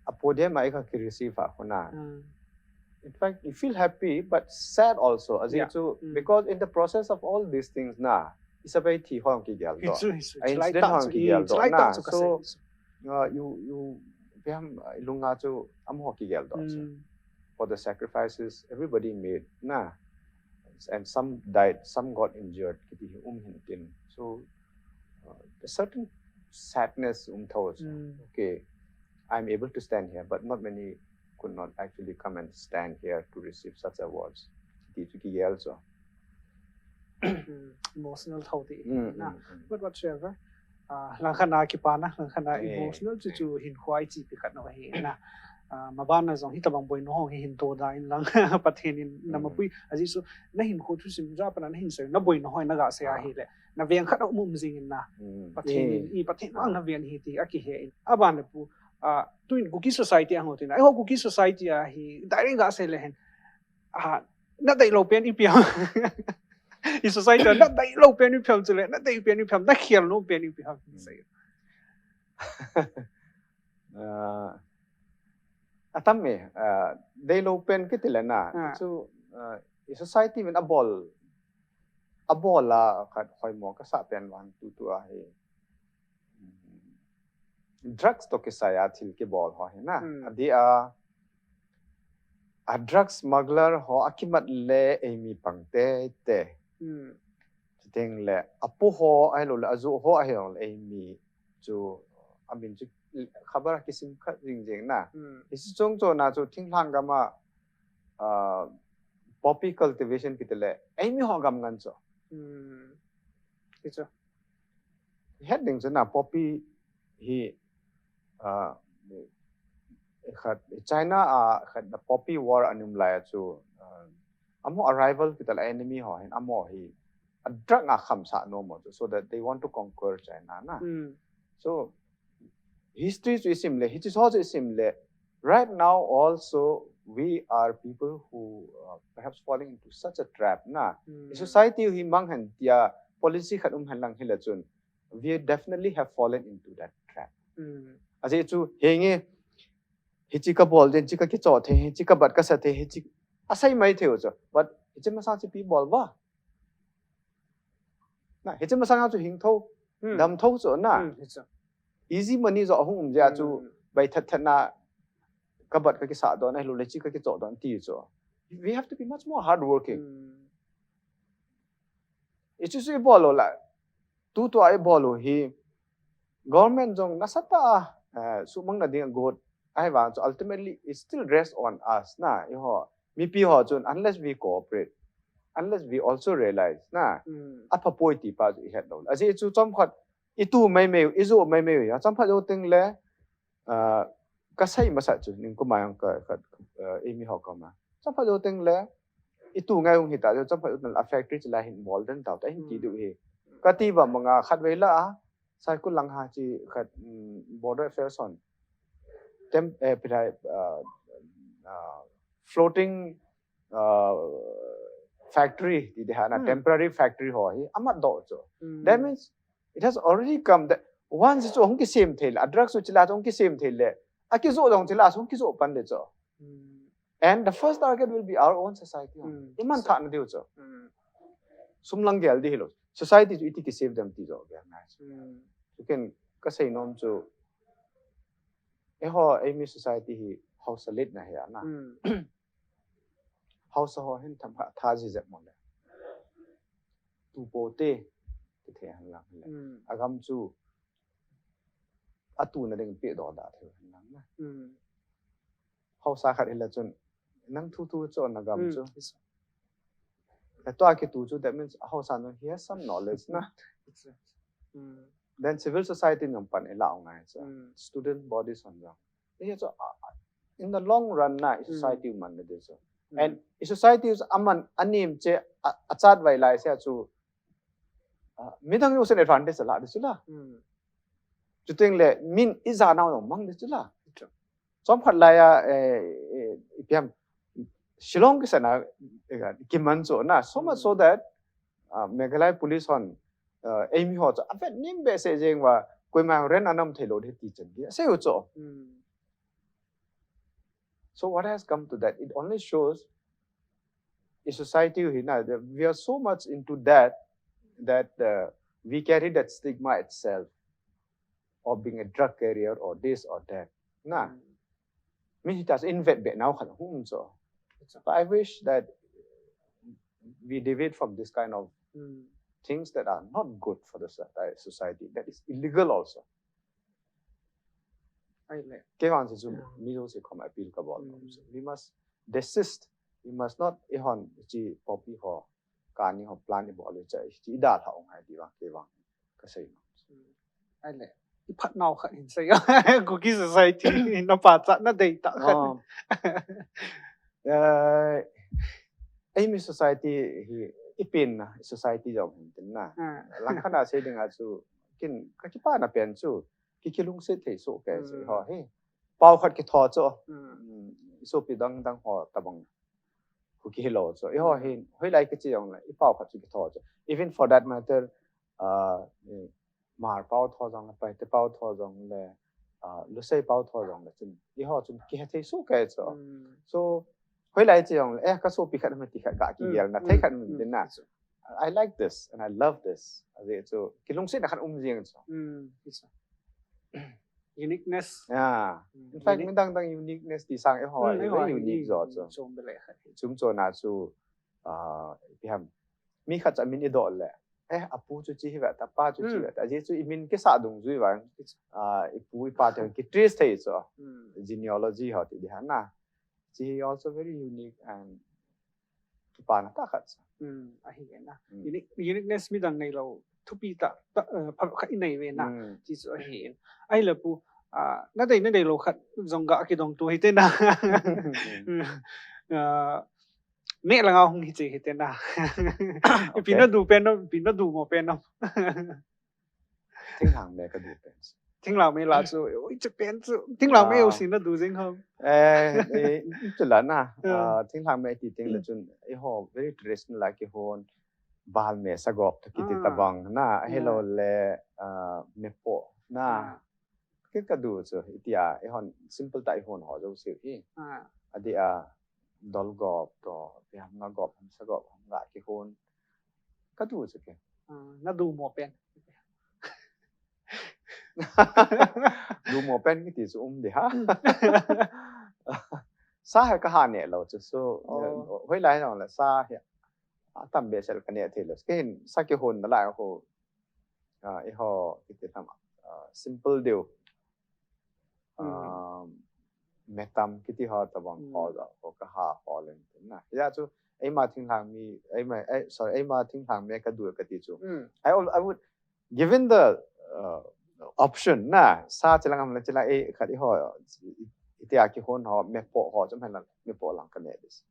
a podium a i kha ki receive a khu na. Mm. In fact, you feel happy but sad also. As in, yeah, chu, mm, because in the process of all these things na, i sabai thi hong kigel doh. Hichu, hichu. A incident hong kigel doh na. So, uh, you, you Ipi ham, uh, ilunga chu amaho kigel doh chu. Mm. For the sacrifices everybody made, na. And some died, some got injured, kiti hi um hin tin. So, uh, a certain sadness um tho chu. Mm. Okay, I'm able to stand here, but not many could not actually come and stand here to receive such awards. Kiti chu kigel chu. Mm, emotional tho ti. Mm, na. Mm, mm. But whatsoever, uh, langkhat na kipana, langkhat na eh, emotional chu chu hinkho ichi pi khat na hi na. Uh, maban na jong hitabang boina ho hi hin to da in lang Pathen in na mapui. Ajeh chu na hinkho thusim ja pana na hinsei na boina ho na ga sei ahi le. Na veng khat um um jing in na. Mm. Pathen in, eh, i Pathen ang na veng hi ti akihe in. Aban le pu, uh, tuin Kuki society ang ho tin. Ai ho Kuki society a hi direct ga sei le hen. Ah, na dei lou pen ipi ham. I society na dei lou pen ipi ham chule, na dei pen ipi ham, na khel lou pen ipi ham. Hmm. Sei. Ah, atam e, ah, dei lou pen kiti le na. Ah. Chu, ah, i society min abol, abol a khat hoimo kasa pen vang tutu a hi. Drugs to kisai a thil kibol ho hi na. Hmm. Adeh a, a drug smuggler ho akimat le eimi pang teitei. Hmm. Chuteng le, apu ho ahilou le, ajoh ho ahilou le, eimi chu, amin chu, khabar kisim kha jing jing na. Hmm. Hiche chung chu na chu, thinglhang gam a, ah, poppy cultivation kiti le, eimi ho gam ngen chu. Hmm. Hichu. Het ding chu na poppy hi, ah, khat China a khat the poppy war aum lai a chu, ah, amaho a rival kiti le enemy ho hin amaho hi a drug a khamsah nom u chu, so that they want to conquer China na. Hmm. So history chu isim le, hiche ho chu isim le, right now also we are people who, uh, perhaps falling into such a trap na. Hmm. I society hi mang hen tia policy khat um hen lang hile chun, we definitely have fallen into that trap. Hmm. Ajeh chu henge, hiche kabol ding, hiche kakichoh thei, hiche kabat kasa thei, hiche asei mai thei u chu. But hiche masang chu ipi bol uva. Na, hiche masang a chu hing tho, hmm, dam tho chu na. Hmm, hichu. Easy money jo ahung um jeh a chu, hmm, bai that that na, kabat kakisah don, ahilou le hiche kakichoh don ti chu. We have to be much more hardworking. Hmm. Hichu chu ibol lou le, tutu a ibol u hi, government jong nasatah a, eh, suhmang na ding a got, ahivang chu ultimately it still rests on us na, eiho. Mipi ho chun, unless we cooperate, unless we also realize na, hmm, apha poi ti pa chu ihet lou. Ajeh chu chomkhat, itu mai mai u, ijoh mai mai u, a chomkhat jou teng le, ah, kasei masat chu, ningkum a jong ka, ka, ah, eimi ho koma. Chomkhat jou teng le, itu ngai hung hita, chomkhat jou teng le, a factory chu la hin bol den tau, ta hin ti, hmm, diu hi. Kati ba manga khat vei la a, Saikul lang ha chi khat, mm, Border Affairs hon. Tem-, eh, pilai, ah, ah, floating, ah, factory, ti ding ham na, hmm, temporary factory ho hi, amat doh chu. Hmm. That means, it has already come that once chu hung kisem thei le, a drug chu chila hung kisem thei le, akijoh jong chila hung kijoh pan le chu. Hmm. And the first target will be our own society. Hmm. Iman thah na diu chu. Hmm. Sum lang gel ding hilou. Society chu iti kisave dem ti jo gel ngai. Hmm. Chukin kasei nom chu, eiho, eimi society hi haosa let na hi a na. Hmm. Haosa ho hin tham ha tha ji jep mo le. Tu po te, ti thei hen lang le. Hmm. Agam chu, atu na ding pe do da thei hen lang na. Hmm. Haosa khat hile chun, nang thu thu chu na gam, hmm, chu. Yes. Atua kitu chu, that means haosa nu he has some knowledge na. It's right. Hmm. Then civil society ngam pan ila ngai chu. Hmm. Student bodies hon jong. Hichu, ah, ah, in the long run na, i, hmm, society man le ding chu. Hmm. And i society chu aman anem che a, achat vai lai se chu, ah, midang jousen advantage ala ding chu la. Hmm. Chuteng le min ijat nau jong mang ding chu la. Chomkhat lai a, eh, eh, ipi ham, Shillong kisana, eh, kiman chu na, so much so, hmm, that, ah, Meghalaya police hon, ah, eimi ho chu avet nim behseh jeng uva, koima rent anam thei lou ding ti chan ding asei u chu. Hmm. So what has come to that? It only shows in society hi na, that we are so much into that, that, uh, we carry that stigma itself of being a drug carrier or this or that. Na. Mi hita in vet be nau khat hum cho. But I wish that we deviate from this kind of things that are not good for the society, that is illegal also. Kei vang chu mi jouse khom appeal kabol. We must desist. We must not, ihon chi poppy ho, kani ho plan ibol le cha chi da tha ong hai ti vang kei vang kasei. Ahile, iphat nau khat hin sei. Kuki society hin na pachat na dei ta khat. Eimi society hi ipin na society jong hin tin na. Langkhat a sei dinga chu kin kakipana pen chu kikilungset thei soh kei chu ho hi. Pau khat kitho chu. Sopi dang dang ho tabang Kuki hilou chu. Iho hin hoilai kichi jong le ipau khat chu kitho chu. Even for that matter, uh, Hmar pau tho jong le, Paite pau tho jong le, uh, Lusei pau tho jong le chun iho chun kihe thei soh kei chu. So hoilai chi jong le, eh, kasopi khat ma ti khat kakigel na thei khat min din na. I like this and I love this. Ajeh chu kilungsetna khat um jing chu. Uniqueness. Yeah. In fact, midang dang uniqueness ti sang iho very unique jo chu. Chum chu na chu, ah, ipi ham, mi khat cha min idoh le, eh, apu chu chi hi ve ta, apa chu chi ve ta. Ajeh chu imin kisa dungjui vang, ah, ipu ipa te kitrace thei chu. Genealogy ho ti di hana. Chi hi also very unique and kipana ta khat sa. Ahi na. Uniqueness midang neilou thupi ta, ta, eh, pha khat inei ve na. Chi chu ahi. Ahile pu, ah, nadei, nadeilou khat jong ga kidong tu hite na. Ah, me langa hung hi che hite na. Ipi nadu pen nom, ipi nadu mo pen nom. Thinglhang me kadu pen. Thinglhang me la chu, oi, chu pen chu. Thinglhang me usi nadu jing ham. Eh, eh, chu la na. Ah, thinglhang me ti ting le chun, iho very traditional la kihon. Bal me sagop to kiti tabang na, ahilou le, ah, mepo na. Kei kadu chu, itia, ihon simple ta ihon ho jouse hi. Adeh a, dolgop to, ipi ham, ngagop ham, sagop ham, ga kihon. Kadu chu kei. Nadu mo pen. Du mo pen kiti chu um di ha. Sa hi kaha ne lou chu, so, hoilai jong le sa hi atam behseh kane thei lou. Kei hin sa kihon nalai ho. Ah, iho kiti tam, ah, simple diu. Ah, metam kiti ho tabang ho ja ho kaha ho len na. Hia chu eima thinglhang mi, eima, eh, sorry, eima thinglhang me kadu kati chu. I al-, I would, given the, uh, option na, sa chilang am le chilang, eh, khat iho, itia kihon ho, mepo ho, chum hen lang, mepo lang kane dis.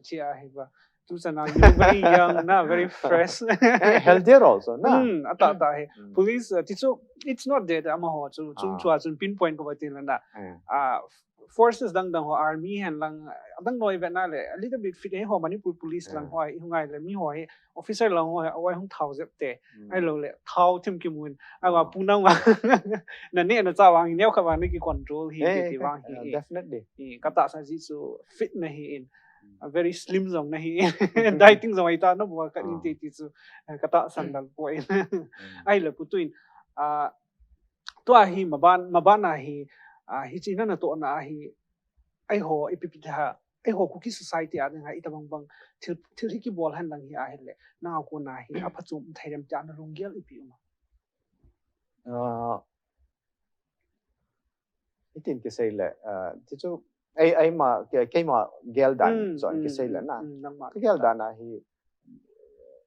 Chia hi ba. Tu sana you very young na, very fresh. Eh, healthier also na. Hmm, ata ta hi. Police, uh, ti chu, it's not that amaho chu, chung chua chun pinpoint ko ba tin la na. Ah, forces dang dang ho, army hen lang, dang noi vet na le, a little bit fit hi ho Manipur police lang ho, i hung ai le mi ho hi, officer lang ho, oi hung thao jep te. Ahilou le, thao thim kimun. Ai wa pu nang wa. Na ne na cha wang, neo kha wang ne ki control hi, ti wang hi. Definitely. Kata sa ji chu fit na hi in. A very slim jong na hi. Dieting jong ai ta na bua ka in ti ti chu, eh, kata sandal po in. Ahile pu tuin, ah, tua hi maban, maban a hi, ah, hi chi na na to na hi, ai ho, ipi pi ha, ai ho Kuki society a ding ha, ita bang bang, thil, thil hi kibol hen lang hi ahile, na ko na hi, a phachom thei dem tia na lunggel ipi um. Ah, Itin kisei le, ah, ti chu, ei, eima, ke, keima gel dan, so an kisei le na. Ka gel dan a hi,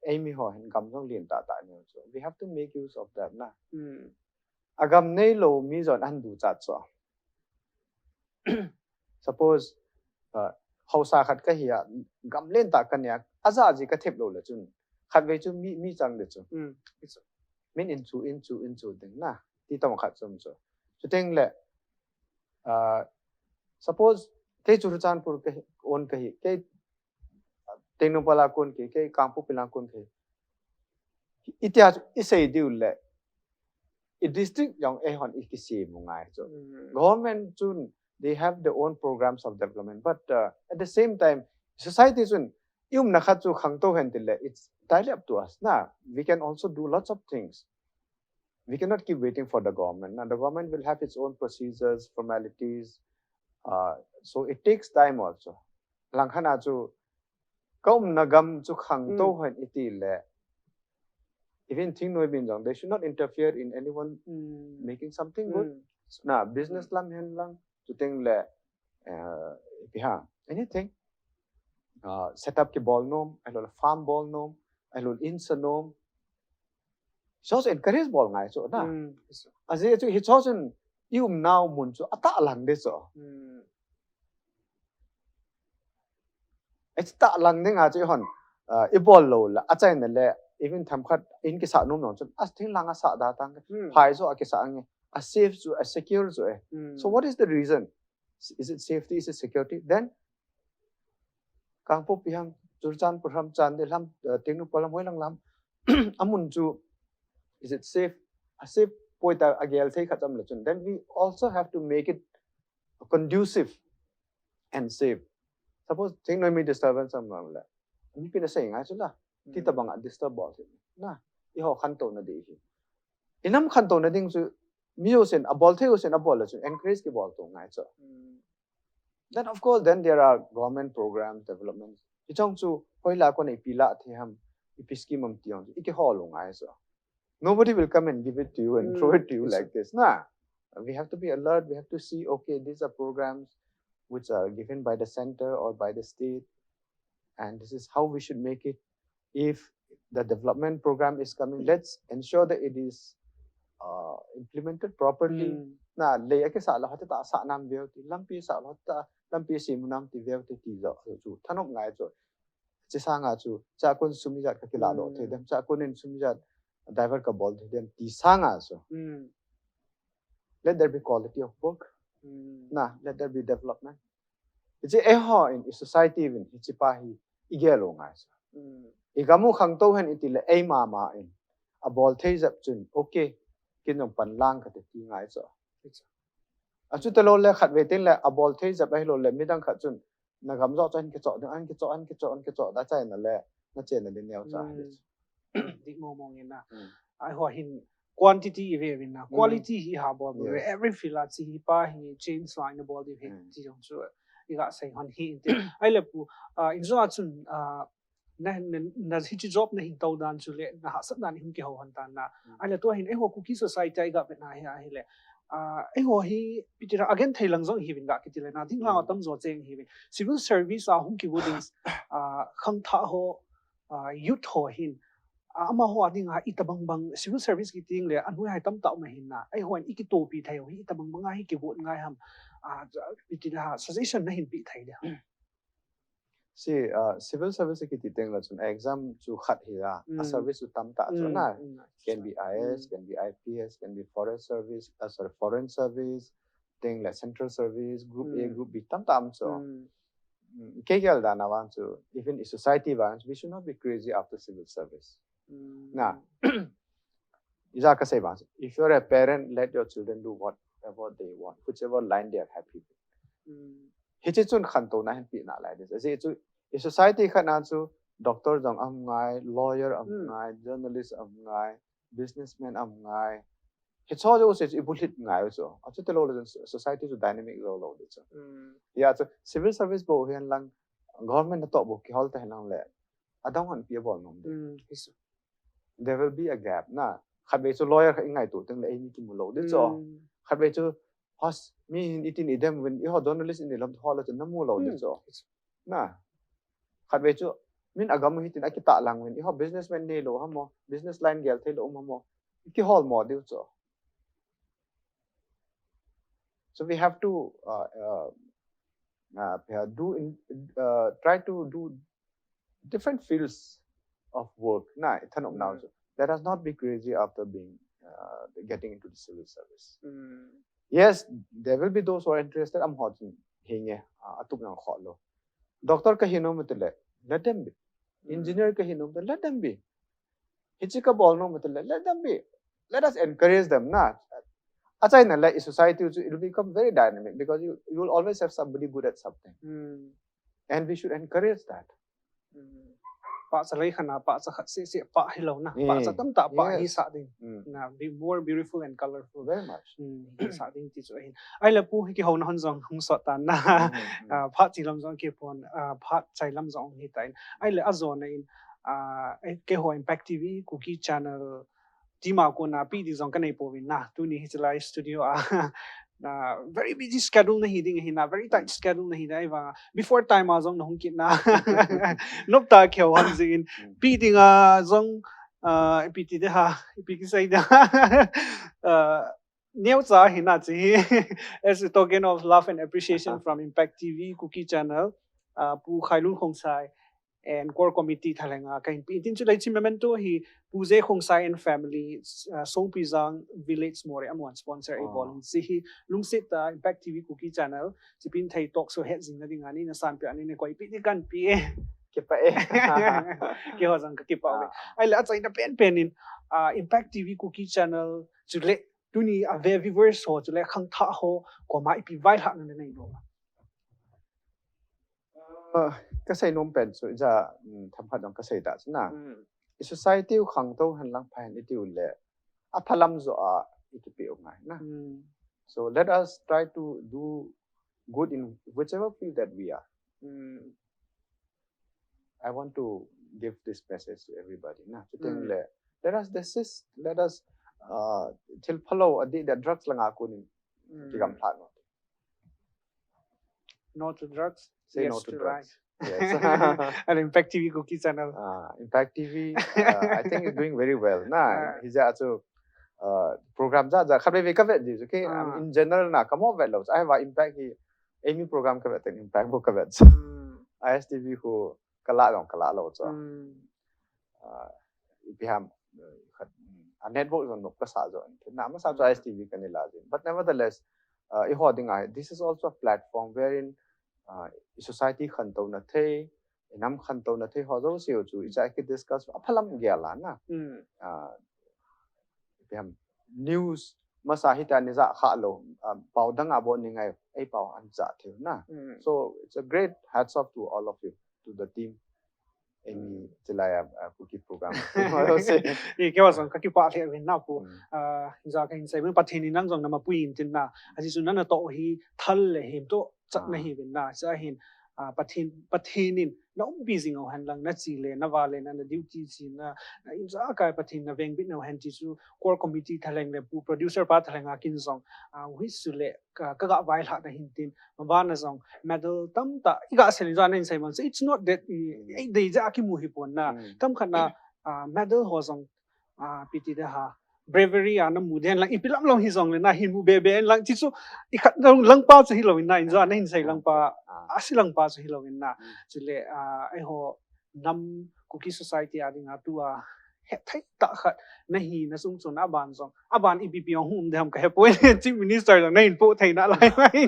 eimi ho hin gam jong lien tah tah neo chu. We have to make use of that na. A gam neilou mi jong an duchat chu. Suppose, ah, hausa khat kahi a, gam lien tah kane a, aja ji ka thep lou le chun. Khatvei chu mi, mi chang de chu. Min in chu, in chu, in chu ding na. Ti tong khat chom chu. Chuteng le, ah, suppose, kei Churachandpur kahi, on kahi, kei Tengnoupal a kon kahi, kei Kangpokpi lang kon kahi. Itia chu isei diu le, i district jong eihon i kisem u ngai chu. Government chun, they have their own programs of development, but, uh, at the same time, society chun, i umna khat chu khangtou hen tile, it's entirely up to us na. We can also do lots of things. we cannot keep waiting for the government. Now, the government will have its own procedures, formalities. Uh, so it takes time also. Langkhana chu kaumna gam chu khangtou hen iti le. Even Thingnoibin jong, they should not interfere in anyone making something good. Na business lam hen lang, chuteng le, uh, ipi ham, anything. Uh, setup kibol nom, ahilou le farm bol nom, ahilou le inn sa nom. Hicho chu encourage bol ngai chu na. Ajeh chu hicho chun i umnau mun chu atahlang ding chu. Atahlang ding a chu ihon, uh, ibol lou le, achaina le, even themkhat in kisah nom nom chun, a thinglhang asah da tang, phai chu akisah nge, a safe chu, a secure chu e. So what is the reason? Is it safety? Is it security? Then Kangpokpi ham, Churachandpur ham, Chandel ham, uh, Tengnoupal ham, hoilang lam, amun chu, is it safe? A safe poi tia agel thei khat um le chun, then we also have to make it conducive and safe. Suppose Thingnoi mi disturbance um le, mipin asei ngai chu la, ti tabang a disturb bol thei na, eiho khantouna ding hi. Inam khantouna ding chu, mi jousen abol thei jousen abol le chun encourage kibol tou ngai chu. Then of course, then there are government programs, developments. Hichong chu hoilai a kon ipi la thei ham, ipi scheme ham ti jong chu ikihol u ngai chu. Nobody will come and give it to you and throw it to you like this. Na, we have to be alert. We have to see, okay, these are programs which are given by the center or by the state, and this is how we should make it. If the development program is coming, let's ensure that it is, uh, implemented properly. Na, lei akisah le hoitah a sah nam veu ti, lampi sah le hoitah a, lampi sem u nam ti veu ti, ti jong chu thanop ngai chu. Hiche sanga chu, chakon sum ijat kakilah doh thei dem, chakon in sum ijat divert kabol thei dem ti sanga chu, let there be quality of work. Na, let there be development. Hiche eihon i society uvin hiche pa hi igel u ngai chu. Igam u khangtou hen iti le eima ma in abol thei jep chun, okay, ken jong panlang kate ti ngai chu. Achuti lou le khatvei teng le abol thei jep ahilou le midang khat chun, nagam joh chu ahin kichoh ding, ahin kichoh, ahin kichoh, ahin kichoh, achaina le nachena ding neocha. Dik mong mong in na. Eiho hin quantity ive uvin na, quality hi iha bol diu ve, every field a hiche hi pa hi change la ina bol diu ahi ti jong chu iga sei hon hi inte. Ahile pu, ah, injo a chun, ah, na, na, na hiche job nahin tou dan chu le, na hahsat dan ihung kihou hon tan na. Ahile tua hin eiho Kuki society a iga vet na hi ahile, ah, eiho hi ipi tira agenthei lang jong ihiuvin ga kiti le na, thinglhang atamjo cheng ihiuvin. Civil service a hung kigo ding, ah, khangthah ho, ah, youth ho hin, ah, amaho a dinga itobang bang civil service kiti le anoi hai tamtah um ahin na, eihon ikitopi thei u hi itobang bang a hi kigot ngai ham, ah, ipi tira suggestion nahin pe thei dia. See, uh, civil service kiti teng le chun exam chu khat hi a, a service chu tamtah chu na. Can be I A S, can be I P S, can be forest service, uh, sorry, foreign service, teng le central service, group A, group B, tamtah um chu. Kei gel dan a vang chu, even i society vang chu, we should not be crazy after civil service. Na, ija kasei vang chu, if you're a parent, let your children do whatever they want, whichever line they are happy with. Hiche chun khantouna hin pe nalai ding. Ajeh chu, i society khat na chu, doctor jong um ngai, lawyer um ngai, journalist um ngai, businessman um ngai. Hicho jouse chu ibulhit ngai u chu. Achuti lou le chun society chu dynamic jou lou ding chu. Hia chu civil service bou hihen lang, government natoh bou kihol ta hen lang le, adang hon ipi abol nom ding. There will be a gap na. Khatvei chu lawyer khat ingaito teng le eimi kimu lou ding chu. Khatvei chu, hos, mi hin itin idem uvin, eiho journalist in ilom hol le chu namu lou ding chu. Na. Khatvei chu, min agam u hitin akitahlang uvin, eiho businessman neilou ham mo, business line gel theilou um ham mo, kihol mo diu chu. So we have to, uh, uh, uh, do in, uh, try to do different fields of work. Na, ithanop nau chu. Let us not be crazy after being, uh, getting into the civil service. Yes, there will be those who are interested. Amaho chun hinge, uh, atup nang khol lou. Doctor kahi nom ati le, let them be. Engineer kahi nom ati le, let them be. Hiche kabol nom ati le, let them be. Let us encourage them, na. Achaina le, i society chu, it will become very dynamic because you, you will always have somebody good at something. And we should encourage that. pahcha lai khat na, pahcha khat seh seh pah hilou na. Pahcha tamtah pah hi sah ding. Na, be more beautiful and colorful. Very much. Hi sah ding ti chu ahin. Ahile Pu, hi kihouna hon jong hung sot tan na. Phat chi lam jong kipon, phat chai lam jong hi tan. Ahile ajona in, keiho Impact T V Kuki Channel team a kona pe ding jong kanei pouvin na. Tuni hiche lai studio a, na very busy schedule nahi ding ahi na, very tight schedule nahi ding ahi vang. Before time a jong nahung kit na. Nop tah kihou hon jing in. Pe ding a jong, ipi ti ding ham, ipi kisei ding ham. Neocha hi na chu hi. As a token of love and appreciation from Impact T V Kuki Channel, Pu Khailun Khongsai and core committee thalheng a kahin pe in tin, chulai chu memento hi Pu J Khongsai and family, Songpijang Village Moreh amun sponsor eibol in, hiche hi lungset tah a Impact T V Kuki Channel Chipinthei talk show het jing na ding a nei na sanpeh a nei na koipeh ding kanpe e. Kipah e. Keiho jong kakipah uve. Ahile achaina penpen in, Impact T V Kuki Channel chule tuni a ve viewers ho chule khangthah ho koma ipi vailhahna nanei nom? Kasei nom pen chu ija, themkhat jong kasei ta chu na. I society u khangtou hen lang pha hen iti u le, aphalam joh a ikipe u ngai na. So let us try to do good in whichever field that we are. I want to give this message to everybody na. Chuteng le, let us desist, let us, thil phalou, adih deh drugs langa konin kigamlha u. No to drugs. Say no to drugs. Yes. And Impact T V Kuki Channel. Impact T V, I think it's doing very well na. Hijeh a chu program jat jat khatvei vei kavet ji chu, in general na kamo vet lou chu, ahivang Impact hi, eimi program kavet teng Impact bou kavet chu. I S T V khu kalah jong kalah lou chu. Ipi ham, a network jong nop kasah joh in, na masa chu I S T V kana lah jin. But nevertheless, eiho dinga, this is also a platform wherein society khantouna thei, inam khantouna thei ho jouse u chu icha kidiscuss aphalam gel a na. Ipi ham, news masa hita nei jah kha lou, pao dang a bou nei ngai, eipao anei jah thei u na. So it's a great hats off to all of you, to the team. Eimi chilai a Kuki program. Keiho jong kakipah lheh uvin na Pu. Ija kahin sei uvin, Pathen in nang jong namapui in tin na. Ajeh chu nana toh u hi thal le hemtoh chat nahi uvin na. Chua hin Pathen, Pathen in naumpi jing u hen lang, nache le nava le na, na duty chena, na ijakai Pathen navengbit nau hen ti chu core committee thalheng le Pu producer pa thalheng a kin jong, hichu le ka, kagah vailhahna hin tin, mabana jong medal tamtah iga sei in, ija nahin sei man chu, it's not that eidei jeh a kimu hipon na. Tamkhat na medal ho jong, ipi ti ding ham, bravery a namu den lang, ipi lam lam hijongle na, hin mu bebe in lang, ti chu ikhat lang, langpa chu hilou in na, ija nahin sei langpa, ase langpa chu hilou in na. Chule eiho nam Kuki society a dinga tua hethei tah khat nahi na chung chun aban jong, aban ipi pi hung um ding ham kahepoi, Chief Minister jong nahin poh thei nalai mai.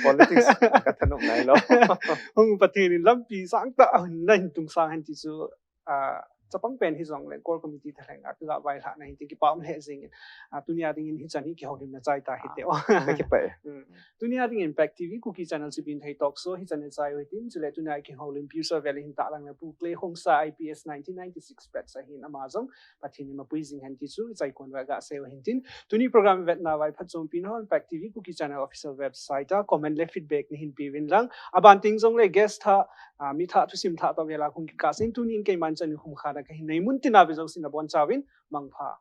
Politics kathanop nailou. Hung Pathen in lampi sangtah nahin tung sang hen ti chu, chapang pen hijongle core committee thalheng a kagah vailhahna hin tin kipah um lheh jing in, tunia dingin hichan hi kihoulimna chai ta hite. Kakipah e. Tunia dingin Impact T V Kuki Channel Chipinthei talk show hichan hi chai u hitin, chule tunia kihoulim Piusa Valley hin tahlang le Pu Clay Khongsai I P S nineteen ninety-six batch ahin, ama jong Pathen in mapui jing hen ti chu ichai kon uva gasei u hitin. Tuni program ivetna uva phatchompi nahon Impact T V Kuki Channel official website a comment le feedback nahin pe uvin lang. Aban teng jongle guest thah, mi thah, thusim thah toh vela kahung kikah in, tunin keiman chan in khumkhana kahin nei, mun tina ve jousen nabonchauvin mangpha.